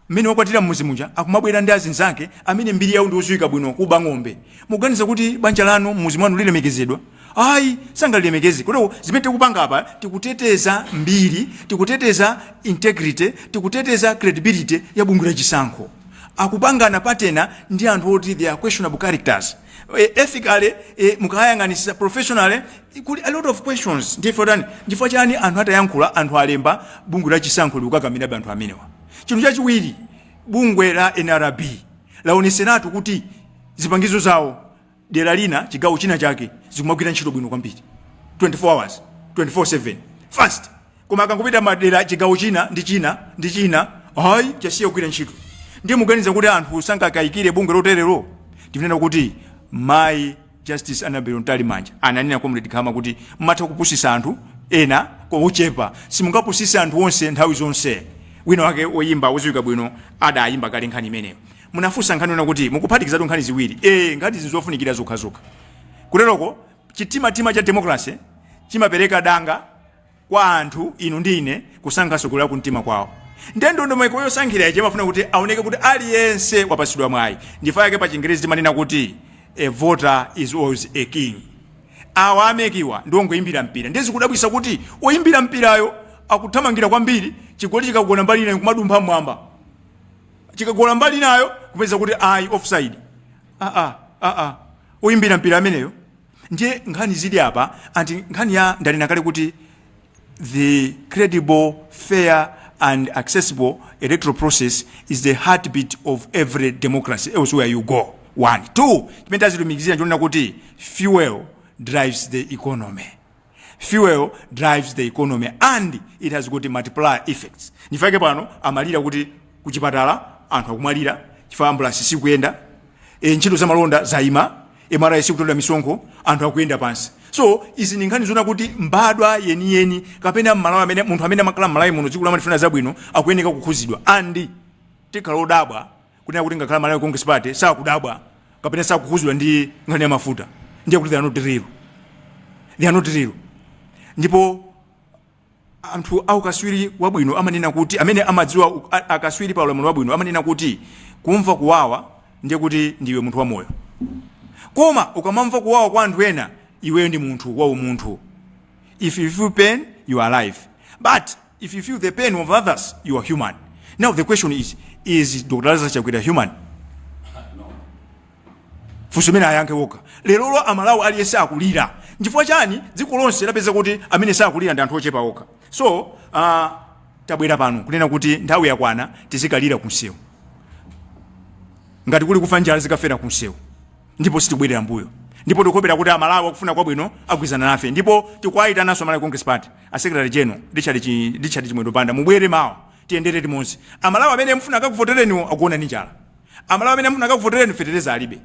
mmene wakwatira mmuzi muja akumabwera ndi azinzake amene mbiri yawo ndiodziwika bwino kuba ng'ombe. Mukuganiza kuti banja lanu mmuzi mwanu lilemekezedwa? Ayi, sangalilemekeze. Kotero zimene tikupanga apa, tikuteteza mbiri, tikuteteza integrity, tikuteteza credibility ya bungwe la chisankho. Akupangana partner ndi anthu oti they are questionable characters, ethically, mukayang'anisisa professionally, kuli a lot of questions. Ndifo tani, ndifo chani anthu atayankhula, anthu alemba, bungwe la chisankho likukakamirabe anthu amenewa? Chinthu chachiwiri, bungwe la NRB laoneseratu kuti zipangizo zawo dera lina, chigawo china chake, zikumagwira ntchito bwino kwambiri 24 hours, 24/7 fast, koma akangopita madera chigawo china ndi china ndi china, hayi, chasiya kugwira ntchito. Ndiye muganiza kuti anthu sangakayikire bungwe loterero? Tikunena kuti Mayi Justice Annabel Mtalimanja ananena, Comrade Khama, kuti mmatha kupusisa anthu ena kochepa, simungapusise anthu onse nthawi zonse. Wina wake woyimba wodziwika bwino adayimba kale nkhani imeneyo. Munafunsa nkhani yona kuti mukuphatikizatu nkhani ziwiri, nkhani zinthu zofunikira zokhazokha. Kuteroko chitimatima cha democracy chimapereka danga kwa anthu inu ndi ine kusankha sogolo la kumtima kwawo. Ndiye ndondomeko yosankhira ichi imafuna kuti aoneke kuti aliyense wapasidwa mwayi. Ndifa yake pa Chingerezi timanena kuti a voter is always a king. Awa a MEC wa ndi ongoyimbira mpira. Ndiye zikudabwisa kuti oyimbira mpirayo akuthamangira kwambiri, chigoli chikagona mbali inayo kumadumpha mmwamba, chikagola mbali inayo kupeza kuti ayi, offside. Aa aa, oyimbira mpira ameneyo. Ndiye nkhani zili apa, anti nkhani ya ndanena kale kuti the credible, fair and accessible electoral process is the heartbeat of every democracy elsewhere you go. One, two, chimene tazilumikizira nchonena kuti fuel drives the economy. Fuel drives the economy and it has got multiplier effects. Ndifake pano amalira kuti kuchipatala anthu akumwalira chifukwa ambulance sikuyenda, ntchito za malonda zayima, MRA sikutolera misonkho, anthu akuyenda pansi. So izi ndi nkhani zona kuti mbadwa yeniyeni kapena Mmalawi amene, munthu amene amakhala Mmalawi muno, dziko lamalifuna zabwino, akuyeneka kukhuzidwa. And tikhala odabwa kunena kuti ngakhala Malawi Congress Party sakudabwa kapena sakukhuzidwa ndi nkhani ya mafuta, ndiye kuti they are not real, they are not real. Ndipo anthu aukaswiri wabwino amanena kuti, amene amadziwa akaswiri pa ulamuliro wabwino amanena kuti kumva kuwawa ndiye kuti ndiwe munthu wamoyo, koma ukamamva kuwawa kwa anthu ena, iweyo ndi munthu wa umunthu. If you feel pain, you are alive, but if you feel the pain of others, you are human. Now the question is Dr Lazarus Chakwera human? Funso imene ayankhe wokha. Lerolo Amalawi aliyense akulira. Nchifukwa chani dziko lonse lapeza kuti amene sakulira ndi anthu ochepa okha? So tabwera pano kunena kuti nthawi yakwana tizikalira kunsewu. Ngati kuli kufa njala, zikafera kunsewu, ndipo sitibwerera mbuyo. Ndipo tikupera kuti Amalawi akufuna kwabwino agwizana nafe. Ndipo tikuwayitananso Malawi Congress Party, a Secretary General Richard Chimwendo Banda, mubwere mawa tiyendere limodzi. Amalawi amene mufuna akakuvotereniwo akuona ndi njala. Amalawi amene mufuna akakuvotereni fetereza alibe.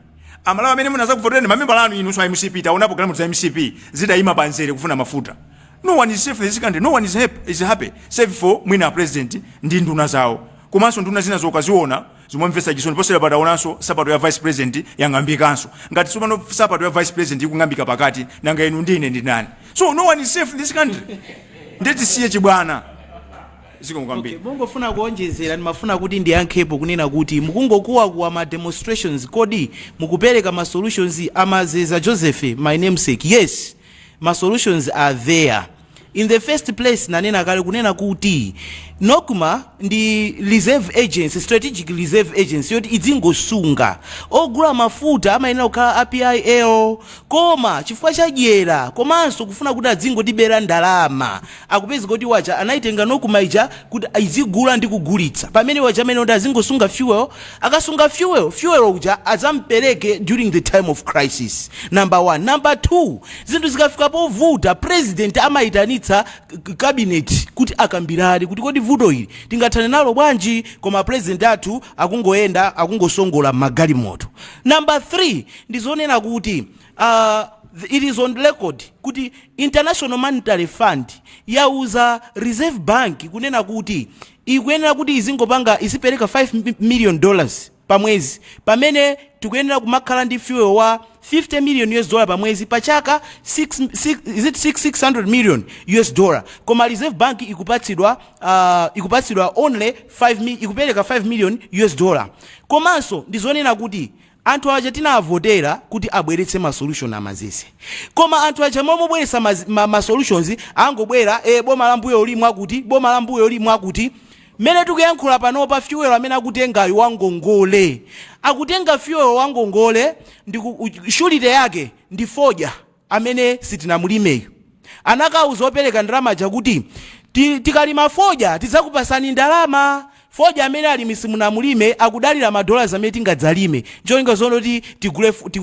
Amalawi amene munazakuvoterani, mamembala anu inunso a MCP, taonapo galimoto za MCP zitayima panzere kufuna mafuta. No one is safe in this country. No one is happy save for mwina president ndi nduna zawo, komanso nduna zina zokaziona zimamvetsa chisoni. Posera pataonanso sapato ya vice president yang'ambikanso. Ngati tsopano sapato ya vice president ikung'ambika pakati, nanga inu ndine ndi ndani? So no one is safe in this country. Ndetisiye chibwana. Zikomo kwambiri. Okay, mungofuna kuonjezera, ndimafuna kuti ndiyankhepo kunena kuti mukungokuwakuwa ma demonstrations, kodi mukupereka ma solutions? Amazeza Joseph, my namesake, yes, ma solutions are there. In the first place, nanena kale kunena kuti NOCMA ndi reserve agency, strategic reserve agency yoti idzingosunga. Ogula mafuta amayenera kukhala a PIL, koma chifukwa chadyera komanso kufuna kuti adzingotibera ndalama, akupeza kuti waja anayitenga NOCMA ija kuti izigula ndi kugulitsa, pamene waja amene kuti azingosunga fuel. Akasunga fuel, fuel uja azampereke during the time of crisis, number one. Number two, zinthu zikafika povuta, president amayitanitsa cabinet kuti akambirane kuti kodi vuto ili tingathane nalo bwanji? Koma president athu akungoyenda, akungosongola magalimoto. Number three, ndizonena kuti it is on record kuti International Monetary Fund yauza Reserve Bank kunena kuti ikuyenera kuti izingopanga, izipereka $5 million pa mwezi, pamene tikuyenera kumakhala ndi fuel wa 50 million US dollar pa mwezi, pa chaka 6, 6, is it 6, 600 million US dollar. Koma Reserve Bank ikupatsidwa only 5 ikupereka 5 million US dollar. Komanso ndizonena kuti anthu aja tinavotera kuti abweretse ma solution amazese, koma anthu aja momobweretsa ma solutions angobwera boma la mbuyo limwe akuti, boma la mbuyo limwe akuti. Mmene tikuyankhula panopa, fuel amene akutengayo wangongole, akutenga fuel wangongole ndi surety yake ndi fodya amene sitinamulimeyo. Anakauza opereka ndalama ja kuti tikalima fodya tidzakupasani ndalama. Fodya amene alimi simunamulime, akudalira madollars amene tingadzalime ncholinga zono kuti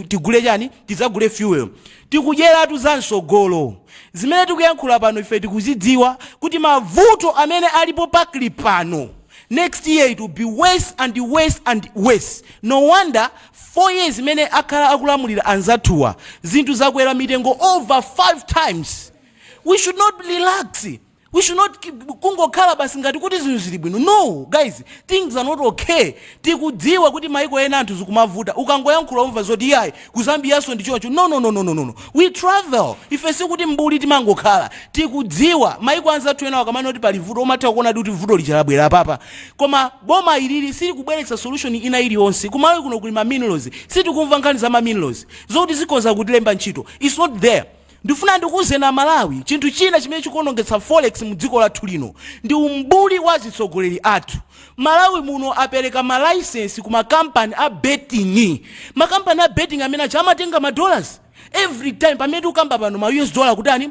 tigule chani, tidzagule fuel. Tikudyeratu za msogolo. Zimene tikuyankhula pano, ife tikuzidziwa kuti mavuto amene alipo pakli pano, next year it will be worse and worse and worse. No wonder 4 years imene akhala akulamulira anzathuwa, zinthu zakwera mitengo over 5 times. We should not relax. We should not kungokhala basi ngati kuti zinthu zili bwino. No guys, things are not okay. Tikudziwa kuti maiko ena anthu zikumavuta, ukangoyankhula umva zoti iyayi, ku Zambiyanso ndi choncho. No, no, no, no, no, no. We travel. Ife sikuti mbuli timangokhala. Tikudziwa maiko anzathu ena akamana kuti pali vuto, umatha kuona kuti vuto lija labwera papa, koma boma ilili silikubweretsa solution ina iliyonse. Kumalawi kuno kuli ma minerals, sitikumva nkhani za ma minerals zokuti zikhoza kutilemba ntchito. It's not there. Ndifuna ndikuwuzeni Amalawi chinthu china chimene chikuonongetsa forex mu dziko lathu lino ndi umbuli wa atsogoleri athu. Malawi muno apereka ma license ku makampani a betting. Makampani a betting amene aja amatenga ma dollars every time. Pamene tikukamba pano, ma US dollar kutani,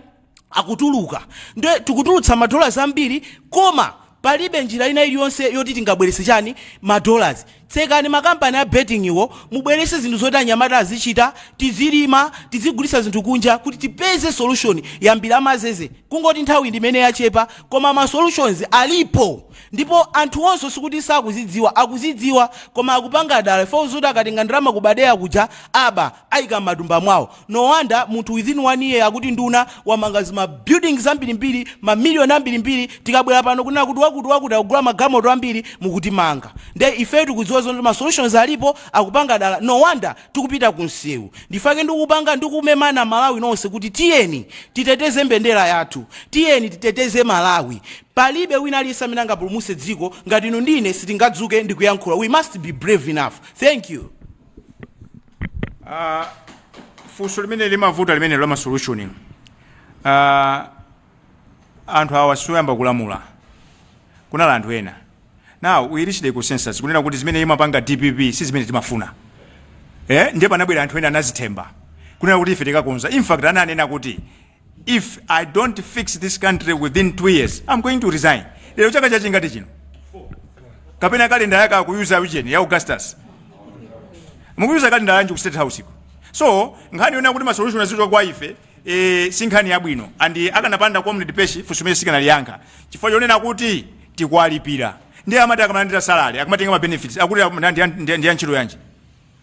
akutuluka. Nde tikutulutsa ma dollars ambiri, koma palibe njira ina iliyonse yoti tingabweretse chani, ma dollars. Tsekani makampani a betting iwo, mubweretse zinthu zoti anyamata azichita, tizilima, tizigulitsa zinthu kunja kuti tipeze solution. Yambira amazeze, kungoti nthawi ndimene yachepa, koma ma solutions alipo, ndipo anthu onse sikuti sakuzidziwa, akuzidziwa, koma akupanga dala ifo zoti akatenga ndalama kubadeya kuja, aba, ayika m'matumba mwawo. No wonder munthu within one year akuti nduna, wamanga zima buildings ambirimbiri, mamiliyoni ambirimbiri. Tikabwera pano kunena kuti wakuti wakuti akugula magalimoto ambiri, mukutimanga. Nde ife tikudziwa zoti ma solutions alipo, akupanga dala. No wonder tikupita ku msewu. Ndifake ndikupanga, ndikumemana Malawi nonse kuti tiyeni titeteze mbendera yathu, tiyeni titeteze Malawi. Palibe wina aliyense amene angapulumutse dziko ngati inu ndine sitingadzuke ndikuyankhula. We must be brave enough. Thank you. Funso limene limavuta limene la ma solution, anthu awa sioyamba kulamula, kunali anthu ena. Now we reached a consensus kunena kuti zimene imapanga DPP si zimene timafuna, ndiye panabwera anthu ena anazithemba kunena kuti ife tikakonza. In fact, ananena kuti, "If I don't fix this country within 2 years, I'm going to resign." Lero chaka chachingati chino? Kapena kalenda yake akuyuza ujeni ya Augustus? Mukuyuza kalenda yanji ku State House iko? So nkhani yonena kuti ma solution azichoka kwa ife, si nkhani yabwino. And akanapanda Comrade Peshi, funso imene sikanaliyankha, chifukwa chonena kuti tikuwalipira. Ndiye amati akamalandira salary, akamatenga ma benefits, akuti ndi ya ntchito yanji?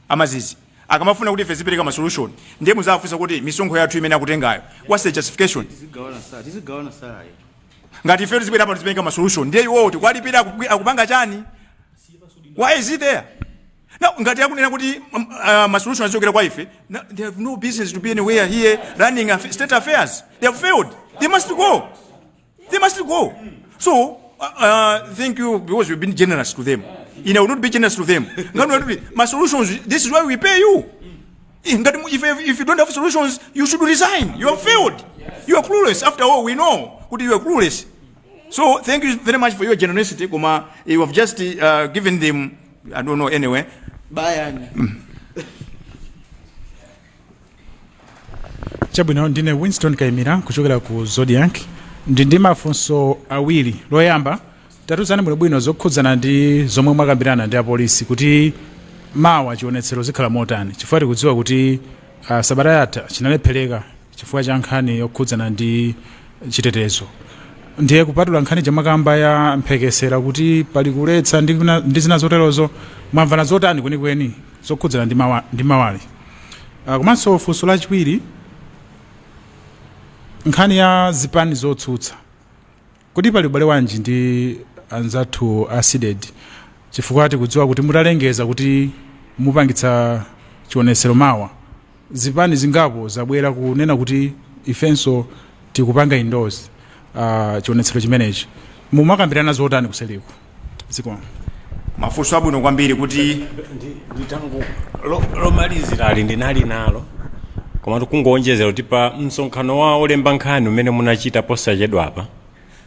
Amazizi Akamafuna kuti ife zipereka ma solution, ndiye muzafunsa kuti misonkho yathu imene akutengayo, what's the justification? Tizigawana salary. Ngati ife tizibwera pano tizipereka ma solution, ndiye iwowo tikwalipira akupanga chani? Why is it there now? Ngati akunena kuti ma solution azichokera kwa ife, no, they have no business to be anywhere here running state affairs. They have failed. They must go, they must go. So thank you, because you've been generous to them. I will not be generous to them. Ngati kuti ma solutions, this is why we pay you. Ngati if you don't have solutions, you should resign. You have failed. You are clueless. After all, we know kuti you are clueless. So thank you very much for your generosity, koma you have just given them, I don't know, anyway. Bayani. Chabwino, ndine Winston Kaimira kuchokera ku Zodiak. Ndi mafunso awiri. Loyamba, tatiuzani bwinobwino zokhudzana ndi zomwe mwakambirana ndi apolisi kuti mawa chionetsero zikhala motani, chifukwa tikudziwa kuti sabata yatha chinalephereka chifukwa cha nkhani yokhudzana ndi chitetezo. Ndiye kupatula nkhani chamakamba ya mphekesera kuti pali kuletsa ndi zina zoterozo, mwamvana zotani kwenikweni zokhudzana ndi mawali? Komanso funso lachiwiri, nkhani ya zipani zotsutsa, kuti pali ubale wanji ndi anzathu a CDEDI, chifukwa tikudziwa kuti mutalengeza kuti mupangitsa chionetsero mawa, zipani zingapo zabwera kunena kuti ifenso tikupanga endorse chionetsero chimenechi. Mumakambirana zotani kuseliko? Zikomo. Mafunso abwino kwambiri kuti Nditango lomalizira ali ndinali nalo, koma tikungoonjezera kuti pa msonkhano wa olemba nkhani umene munachita posachedwapa,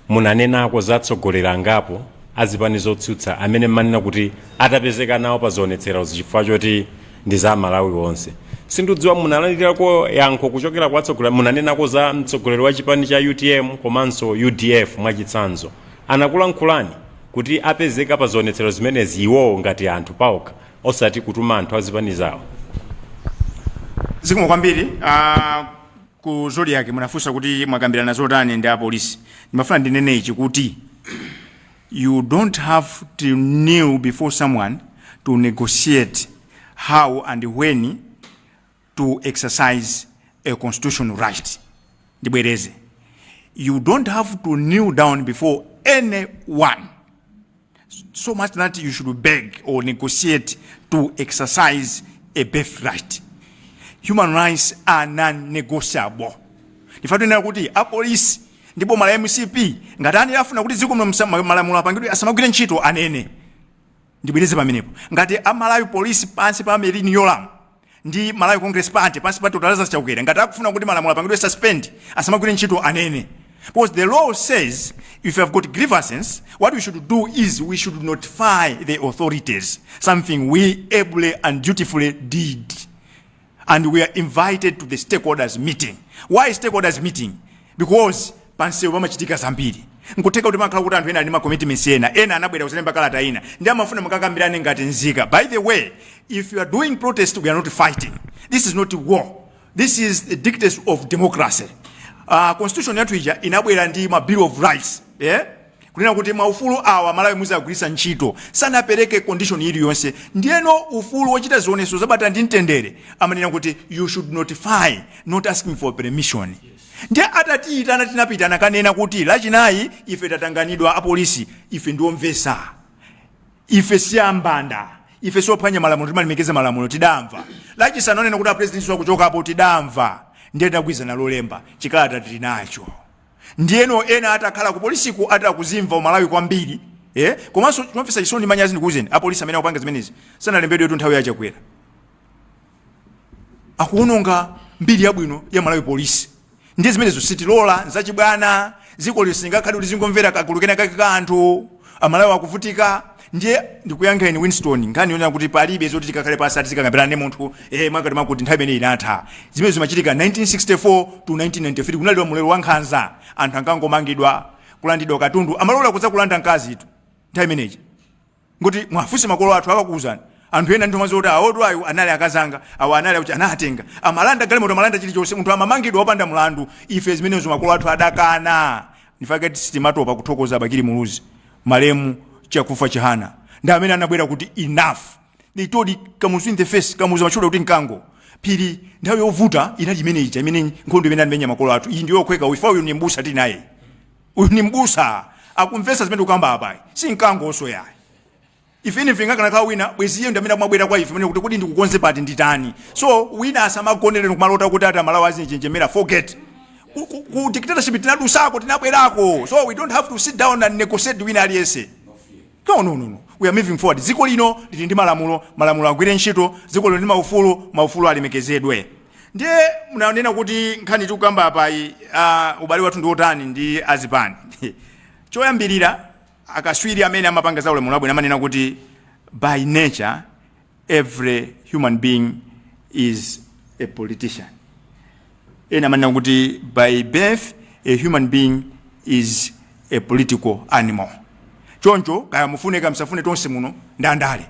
munanenako za atsogoleri angapo azipani zotsutsa amene mmanena kuti atapezeka nawo pa zionetserozi chifukwa choti ndi za Malawi onse. Sindidziwa munalandirako yankho kuchokera kwa atsogoleri. Munanenako za mtsogoleri wa chipani cha UTM komanso UDF mwachitsanzo. Anakulankhulani kuti apezeka pa zionetsero zimenezi iwowo ngati anthu paokha, osati kutuma anthu azipani zawo? Zikomo kwambiri. Ku Zodiak munafunsa kuti mwakambirana zotani ndi apolisi. Ndimafuna ndinene ichi kuti you don't have to kneel before someone to negotiate how and when to exercise a constitutional right. Ndibwereze, you don't have to kneel down before anyone so much that you should beg or negotiate to exercise a birthright. Human rights are non-negotiable. Ndifatunena kuti apolisi ndi boma la MCP, ngati ani afuna kuti dziko muno malamulo apangidwe asamagwire ntchito, anene. Ndibwereze pamenepo, ngati a Malawi Police pansi pa Merlyne Yolamu ndi Malawi Congress Party pansi pa Dr Lazarus Chakwera, ngati akufuna kuti malamulo apangidwe suspend, asamagwire ntchito, anene, because the law says if you have got grievances, what we should do is we should notify the authorities, something we ably and dutifully did, and we are invited to the stakeholders meeting. Why stakeholders meeting? Because pansewu pamachitika zambiri. Nkutheka kuti makhala kuti anthu ena ali ndi ma commitments ena, ena anabwera kuzalemba kalata ina, ndi amafuna mukakambirane ngati nzika. By the way, if you are doing protest, we are not fighting. This is not war. This is the dictates of democracy. Constitution yathu ija inabwera ndi ma Bill of Rights, yeah? Kunena kuti maufulu awa Malawi muzagwiritsa ntchito, sanapereke condition iliyonse. Ndiyeno ufulu wochita zionetso zabata ndi mtendere, amanena kuti you should notify, not asking for permission. Ndiye atatiyitana tinapita, nakanena kuti Lachinayi ife tatanganidwa. Apolisi, ife ndiomvesa, ife si ambanda, ife siophwanya malamulo, timalemekeza malamulo. Tidamva Lachisanu anena kuti apresident wakuchokapo, tidamva. Ndiye tinagwirizana Lolemba, chikalata tili nacho. Ndiyeno ena atakhala ku polisiku atakuzimva umalawi kwambiri, eh? Komanso chomvetsa chisoni, manyazi, ndikuwuzeni, apolisi amene akupanga zimenezi sanalembedwetu nthawi ya Chakwera. Akuononga mbiri yabwino ya Malawi Polisi. Ndiye zimenezo sitilola, nzachibwana. Dziko lisingakhale kuti zingomvera kagulu kena kake ka anthu. Amalawi akuvutika. Ndiye ndikuyankheni Winston, nkhani yonena kuti palibe zoti tikakhale pasi ati tikakambirana ndi munthu mwakati mwakuti, nthawi imene inatha. Zimene zimachitika 1964 to 1993, kunali ulamuliro wa nkhanza, anthu ankangomangidwa, kulandidwa katundu, amalola kudza kulanda mkazi tu nthawi imeneyi. Ngoti mwafunse makolo athu akakuwuzani, anthu ena ndithu mazoti awotu ayo anali akazanga, awo anali akuti anatenga, amalanda galimoto, amalanda chilichonse, munthu amamangidwa wopanda mlandu. Ife zimenezo makolo athu adakana. Ndifake sitimatopa kuthokoza Bakili Muluzi, malemu Chakufwa Chihana, ndi amene anabwera kuti enough. They told Kamuzu in the face. Kamuzu amatchula kuti mkango. Phiri, nthawi yovuta inali imene ija, imene nkhondo imene anamenya makolo athu. Iyi ndiyo yokhweka. Ifa uyu ni mbusa tili naye. Uyu ni mbusa, akumvetsa zimene tikukamba apayi, si mkangonso yayi. Ife ine mfingakanakhala wina bwezi iye ndi amene amabwera kwa ife mene kuti kodi ndikukonze pati, nditani? So wina asamagonere kumalota kuti ati Amalawi azinjenjemera. Forget. Ku dictatorship tinadusako, tinabwerako, so we don't have to sit down and negotiate wina aliyense. No, no, no, no. We are moving forward. Dziko lino lili ndi malamulo, malamulo agwire ntchito. Dziko lino ndi maufulu, maufulu alemekezedwe. Ndiye munanena kuti nkhani tikukamba apayi, ubale wathu ndi otani ndi azipani? Choyambirira, akaswiri amene amapanga za ulamuliro wabwino amanena kuti by nature every human being is a politician. Ena amanena kuti by birth a human being is a political animal. Choncho kaya mufune kaya musafune, tonse muno ndandale.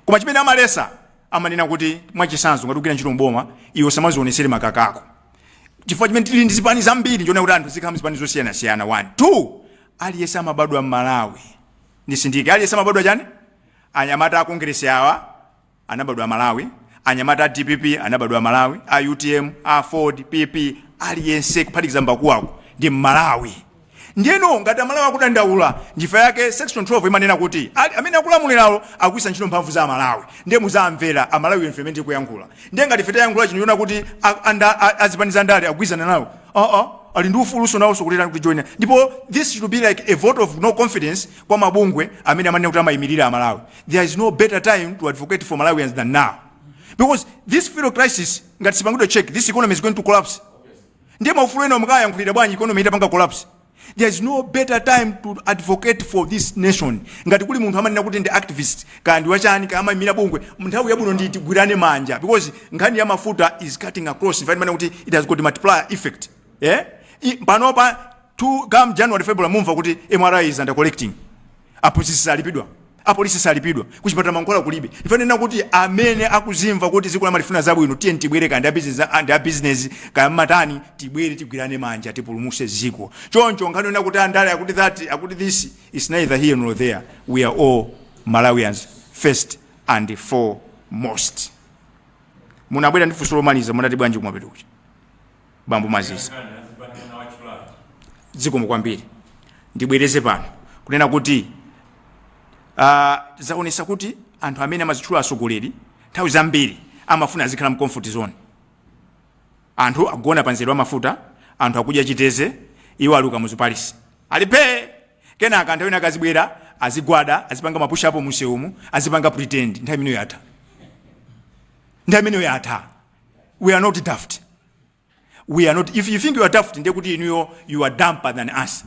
Koma chimene amalesa, amanena kuti mwachisanzo ngati ugwira ntchito mboma, iwe usamazionesere makakako. Chifukwa chimene tili ndi zipani zambiri nchoona kuti anthu zikhala mzipani zosiyanasiyana. One, two, aliyense amabadwa m'Malawi. Ndisindike, aliyense amabadwa chani? Anyamata a Kongresi awa anabadwa Malawi, anyamata a DPP anabadwa Malawi, a UTM, a AFORD, PP, aliyense kuphatikiza mbakuwako ndi Mmalawi. Ndiyeno ngati Amalawi akudandaula, njifa yake section 12 imanena kuti amene akulamulirawo akugwiritsa ntchito mphamvu za Amalawi, ndiye muzamvera Amalawi ife imene tikuyankhula. Ndiye ngati ife tayankhula chinthu chona kuti azipani za ndale akugwirizana nawo, aa, ali ndi ufuluso nawonso kuti kuti joina. Ndipo this should be like a vote of no confidence kwa mabungwe amene amanena kuti amayimirira Amalawi. There is no better time to advocate for Malawians than now, because this fuel crisis ngati sipangidwe check, this economy is going to collapse. Ndiye maufulu ena mukayankhulira bwanji economy itapanga collapse? There is no better time to advocate for this nation. Ngati kuli munthu amanena kuti ndi activist, kaya ndi wachani, kaya amayimira bungwe, nthawi yabwino ndi tigwirane manja, because nkhani ya mafuta is cutting across. Imene kuti it has got multiplier effect, eh? Panopa to come January, February, mumva kuti MRA is under collecting, aphunzitsi salipidwa, apolisi salipidwa, kuchipatala mankhwala kulibe. Ifanena kuti amene akuzimva kuti dziko lamalifuna zabwino, tiye tibwere, kaya ndi abusiness, ndi abusiness, kaya mmatani, tibwere tigwirane manja tipulumuse dziko. Choncho nkhani yonena kuti andale akuti that, akuti this, is neither here nor there. We are all Malawians first and foremost. Munabwera ndi funso lomaliza, munati bwanji kumapeto kucha, bambo Maziza? Zikomo kwambiri. Ndibwereze pano kunena kuti zaonesa kuti anthu amene amazitchula atsogoleri nthawi zambiri amafuna azikhala mu comfort zone. Anthu akugona pa nzeru amafuta, anthu akudya chiteze, iwo ali Kamuzu Palace alipe. Kenaka nthawi ina akazibwera, azigwada, azipanga ma push up musewumu, azipanga pretend. Nthawi imeneyo yatha, nthawi imeneyo yatha. We are not daft. We are not. If you think you are daft, ndiye kuti inuyo you are dumber than us.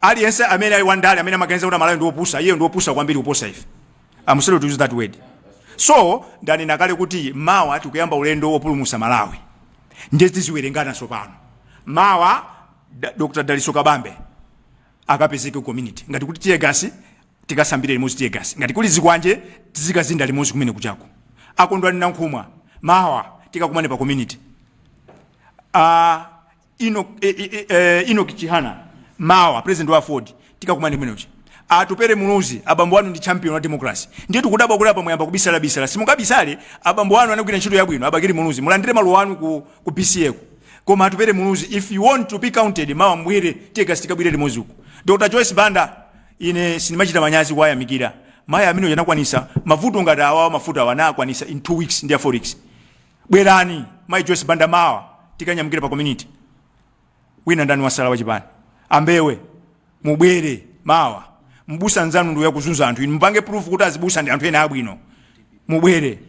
Aliyense amene ali wandale amene amaganiza kuti Amalawi ndi opusa, iye ndi opusa kwambiri kuposa ife. I'm sorry to use that word. So ndanena kale kuti mawa tikuyamba ulendo wopulumutsa Malawi. Ndiye tiziwerengana tsopano. Mawa Dr Daliso Kabambe akapezeke ku community. Ngati kuti tear gas, tikasambire limodzi tear gas. Ngati kuli zikwanje, tizikazinda limodzi kumene kuchako. Akondwani Nankhumwa, mawa tikakumane pa community. Enoch Chihana, mawa, president wa AFORD, tikakumane kumenechi. Atupere Muluzi, abambo anu ndi champion wa democracy, ndiye tikudabwa kuti apa mwayamba kubisala bisala. Simungabisale. Abambo anu anagwira ntchito yabwino. Abakili Muluzi, mulandire maluwa anu ku BCA ku. Koma Atupere Muluzi, if you want to be counted, mawa mbwere, tear gas tikabwire limodzi uku. Dr Joyce Banda, ine sindimachita manyazi kuwayamikira mayi amene anakwanisa mavuto ngati awawa, mafuta awa anakwanisa in 2 weeks ndi ya forex. Bwerani mayi Joyce Banda, mawa tikanyamukire pa community. Wina ndani wasala wachipani? Ambewe, mubwere mawa. Mbusa nzanu ndi yakuzunza anthu, inu mupange proof kuti azibusa ndi anthu ena abwino. Mubwere.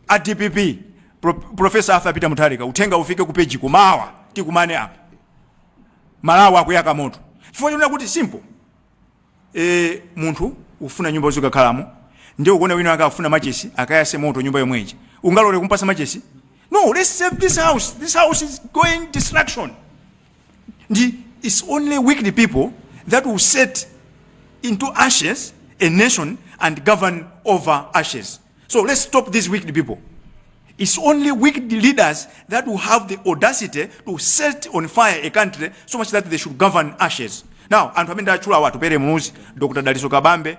A DPP, Professor Arthur Peter Mutharika, uthenga ufike ku page kumawa, tikumane apa. Malawi akuyaka moto chifukwa chonena kuti simple, munthu ufuna nyumba uzikakhalamo, ndiye ukuona wina akafuna machesi akayase moto nyumba yomweji, ungalole kumpasa machesi? No, let's save this house. This house is going destruction. Ndi it's only wicked people that will set into ashes a nation and govern over ashes. So let's stop these wicked people. It's only wicked leaders that will have the audacity to set on fire a country so much that they should govern ashes. Now anthu amene ndatchulawo, Atupele Muluzi, Dr Dalitso Kabambe,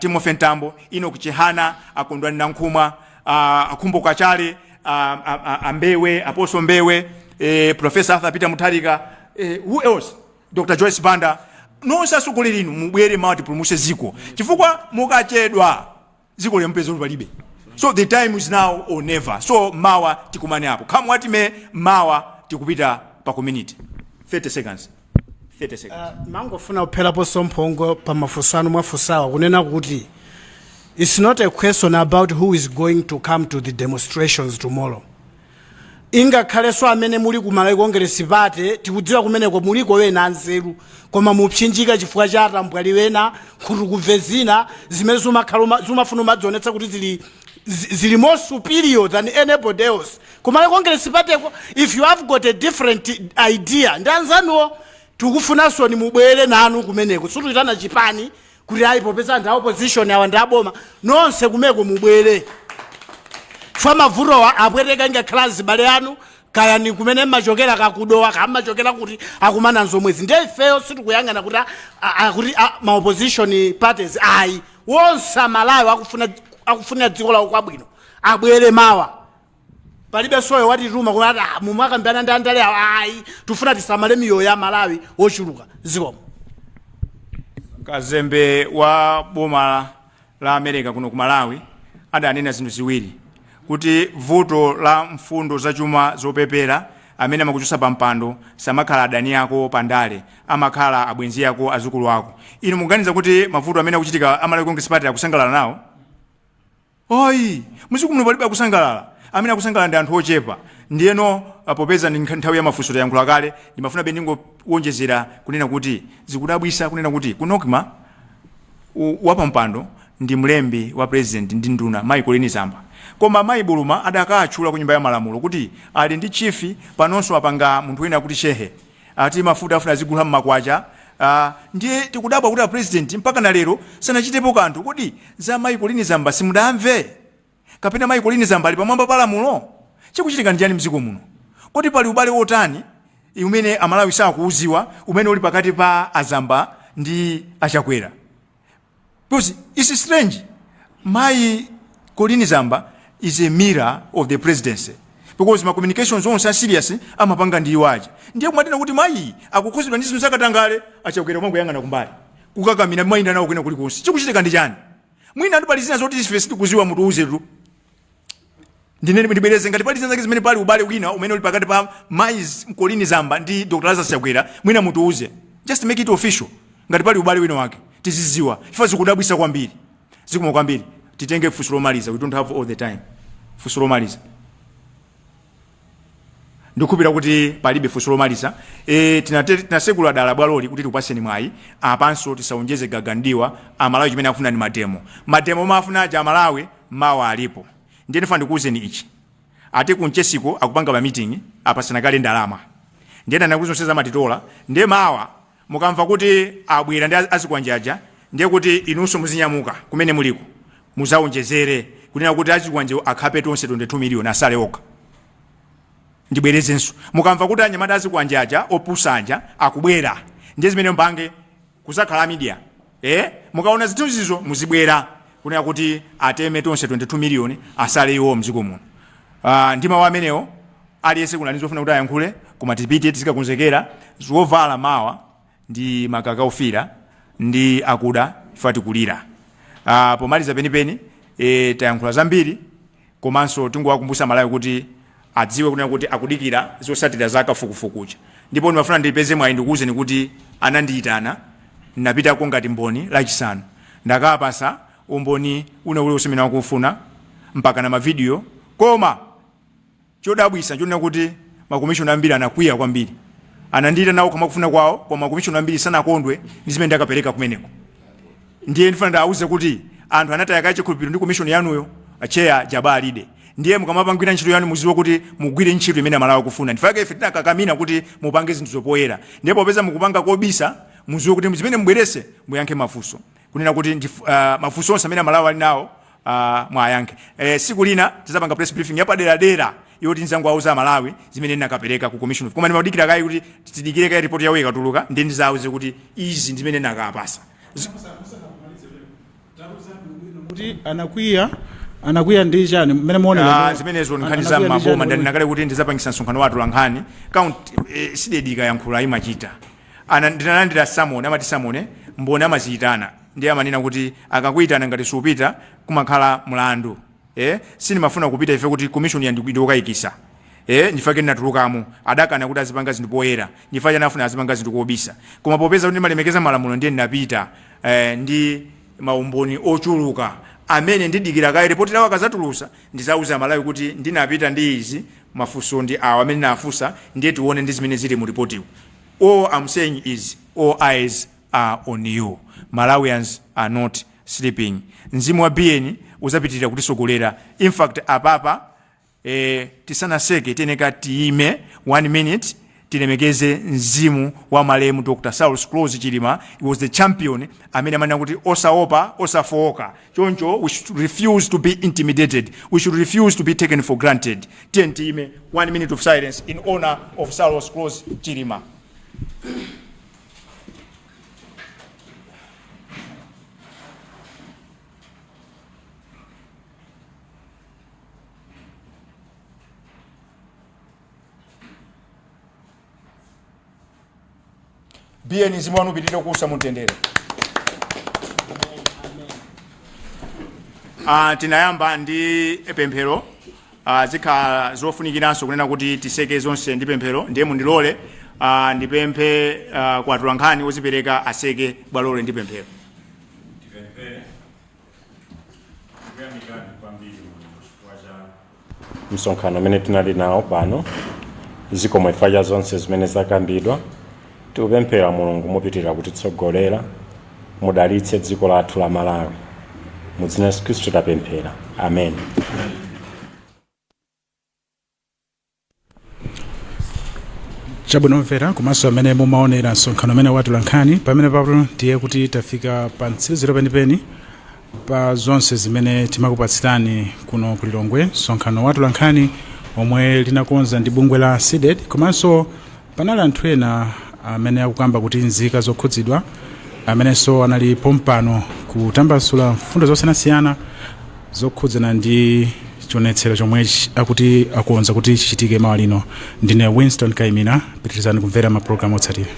Timothy Mtambo, Enoch Chihana, Akondwani Nankhumwa, Akhumbo Kachale, Ambewe, Apostle Mbewe, Professor Arthur Peter Mutharika, who else, Dr Joyce Banda, nonse atsogoleri inu mubwere mawa tipulumuse ziko, chifukwa mukachedwa dziko limupeza kuti palibe. So the time is now or never. So mawa tikumane apo, come what may, mawa tikupita pa community. 30 seconds, 30 seconds. Mangofuna kupheraponso mphongo pa mafunso anu mwafunsawa, kunena kuti it's not a question about who is going to come to the demonstrations tomorrow. Ingakhalenso amene muli ku Malawi Congress Party, tikudziwa kumeneko muliko wena anzeru, koma mupsinjika chifukwa cha atambwali wena, nkhutukubve zina zimene zimafuna umadzionetsa kuti zili more superior than anybody else. Ku Malawi Congress Partyko, if you have got a different idea ndi anzanuwo, tikufunanso ni mubwere nanu kumeneko. Situitana chipani kuti ayi, popeza anthu a opposition awa ndi aboma. Nonse kumeko mubwere, chifukwa mavutowa apweteka. Ingakhala azibale anu, kaya ni kumene mmachokera, kakudowa kammachokera, kuti akumana nzomwezi. Ndiye ifeyo sitikuyang'ana kuti ma opposition parties, ayi. Wonse Amalawi akufunira dziko lawo kwabwino abwere mawa. Palibe soyo watituma kuti ati mumakambirana ndi andale awo, ayi. Tifuna tisamale miyoyo ya Malawi wochuluka. Zikomo. Kazembe wa boma la America kuno ku Malawi adanena zinthu ziwiri, kuti vuto la mfundo zachuma zopepera, amene amakuchosa pa mpando samakhala adani ako pandale, amakhala abwenzi ako, azukulu ako. Inu mukuganiza kuti mavuto amene akuchitika, a Malawi Congress Party akusangalala nawo? Ayi, mdziko muno palibe akusangalala. Amene akusangalala ndi anthu ochepa. Ndiyeno popeza ndi nthawi ya mafunso, tayankhula kale, ndimafuna be ndingowonjezera kunena kuti zikudabwisa kunena kuti ku NOCMA wapampando ndi mlembi wa president ndi nduna, mayi Colleen Zamba, koma mayi Buluma adakatchula ku Nyumba ya Malamulo kuti ali ndi chief, panonso apanga munthu wina kuti shehe, ati mafuta afuna azigula mmakwacha. Ndiye tikudabwa kuti a president mpaka na lero sanachitepo kanthu. Kodi za mayi Colleen Zamba simudamve, kapena mayi Colleen Zamba ali pamwamba pa lamulo? Chikuchitika ndi chani mdziko muno? Kodi pali ubale wotani umene Amalawi sakuuziwa umene uli pakati pa Azamba ndi Achakwera? Because it's strange, mayi Colleen Zamba is a mirror of the presidency, because ma communications onse a serious amapanga ndi iwo aja. Ndiye kumatena kuti mayi akukhuzidwa ndi zinthu zakatangale, Achakwera kumangoyang'ana kumbali, kukakamira mayinda nawo kwina kulikonse. Chikuchitika ndi chani? Mwina ndi pali zina zoti ife sitikuziwa, mutiuzetu. Ndinene, ndibwereze, ngati pali zina zake zimene pali ubale wina umene uli pakati pa mayi Colleen Zamba ndi Dr Lazarus Chakwera, mwina mutiuze, just make it official. Ngati pali ubale wina wake, tiziziwa, chifukwa zikudabwisa kwambiri. Zikomo kwambiri. Titenge funso lomaliza, we don't have all the time. Funso lomaliza. Ndikukhulupirira kuti palibe funso lomaliza. Tinasekula dala bwaloli kuti tikupaseni mwayi. Apanso tisaonjeze gagandiwa. Amalawi chimene akufuna ndi mademo. Mademo omwe afuna aja Amalawi mawa alipo. Ndiye ndifuna ndikuwuzeni ichi: ati kunchesiko akupanga ma meeting, apasana kale ndalama, ndiye nana kuti zonse zamatitola. Ndiye mawa mukamva kuti abwera ndi azikwanjaja, ndiye kuti inunso muzinyamuka kumene muliko, muzaonjezere kunena kuti azikwanje akhape tonse 22 million, asale okha. Ndibwerezenso, mukamva kuti anyamata azikwanjaja opusanja akubwera, ndiye zimene mpange kuzakhala media, mukaona zithunzizo muzibwera kunena kuti ateme tonse 22 million, asale iwo mdziko muno. Ndi mawu amenewo, aliyense kuna zofuna kuti ayankhule, koma tipite tizikakonzekera zovala mawa ndi makaka ofira ndi akuda, ife tikulira. Pomaliza penipeni, tayankhula zambiri, komanso tingowakumbutsa Malawi kuti adziwe kunena kuti akudikira zotsatira za kafukufukucha. Ndipo ndimafuna ndipeze mwayi ndikuwuzeni kuti anandiyitana, napitako ngati mboni Lachisanu, ndakapasa umboni una uliwonse umene akufuna, mpaka na mavidiyo. Koma chodabwisa chonena kuti makomishona ambiri anakwiya kwambiri. Anandiyitana nawo kama kufuna kwawo, koma makomishona ambiri sanakondwe ndi zimene ndakapereka kumeneko. Ndiye ndifuna ndawuze kuti anthu anataya kale chikhulupiriro ndi komishoni yanuyo, Chair Jabbar Alide. Ndiye mukamapangwira ntchito yanu, muziwe kuti mugwire ntchito imene Amalawi akufuna. Ndifake ife tinakakamina kuti mupange zinthu zopoyera. Ndiye popeza mukupanga kobisa, muziwe kuti zimene mubwerese muyankhe mafunso, kunena kuti mafunso onse amene Amalawi ali nawo mwayankhe. Siku lina tizapanga press briefing yapaderadera. yoti nzangowauza Amalawi zimene ndinakapereka ku commission, koma ndimadikira kaye kuti tidikire kaye report yawo ikatuluka, ndiye ndizawauze kuti izi ndi zimene ndinakapasa. Kuti anakwiya ndi chani mmene muonera? Ah, zimenezo nkhani za maboma. Ndanena kale kuti ndizapangisa msonkhano wa atolankhani count CDEDI ikayankhula imachita. Ndinalandira summon, amati summon, mboni amaziyitana, ndiye amanena kuti akakuyitana ngati supita kumakhala mlandu. Sindimafuna kupita ife kuti commission yandikayikisa, ndifake ndinatulukamo. Adakana kuti azipanga zinthu poyera, ndifa chani afuna azipanga zinthu kobisa? Koma popeza kuti ndimalemekeza malamulo, ndiye ndinapita ndi maumboni ochuluka amene ndidikira kaye ripoti lawo akazatulusa, ndizauza Amalawi kuti ndinapita ndi izi, mafunso ndi awa amene ndinafunsa, ndiye tione ndi zimene zili mu ripotiwo. All I'm saying is all eyes are on you. Malawians are not sleeping. Mzimu wa Biyeni uzapitirira kutisogolera. In fact, apapa tisanaseke tiyeneka tiyime 1 minute tilemekeze mzimu wa malemu Dr Saulos Klaus Chilima. He was the champion amene amanena kuti osaopa, osafowoka. Choncho we should refuse to be intimidated, we should refuse to be taken for granted. Tiye tiyime, 1 minute of silence in honor of Saulos Klaus Chilima. Biyeni, mzimu wanu upitirire kuusa mumtendere. Tinayamba ndi pemphero. Zikhala zofunikiranso kunena kuti tiseke zonse ndi pemphero, ndiye mundilole ndipemphe kwa atolankhani ozipereka aseke bwalole ndi pemphero. Tikuyamikani kwambiri Mulungu chifukwa cha msonkhano umene tinali nawo pano. Zikomo chifukwa cha zonse zimene zakambidwa. Tikupemphera Mulungu mupitirira kutitsogolera, mudalitse dziko lathu la Malawi. Mu dzina la Yesu Khristu tapemphera, amen. Chabwino, omvera komanso amene mumaonera msonkhano umene wa atolankhani pamene papo, ndiye kuti tafika pa mtsiriziro penipeni pa zonse zimene timakupatsirani kuno ku Lilongwe, msonkhano wa atolankhani omwe linakonza ndi bungwe la CDEDI, komanso panali anthu ena amene akukamba kuti nzika zokhudzidwa amenenso anali pompano kutambasula mfundo zosiyanasiyana zokhudzana ndi chionetsero chomwe akuti akonza kuti chichitike mawa lino. Ndine Winston Kaimina, pitirizani kumvera mapulogalamu otsatira.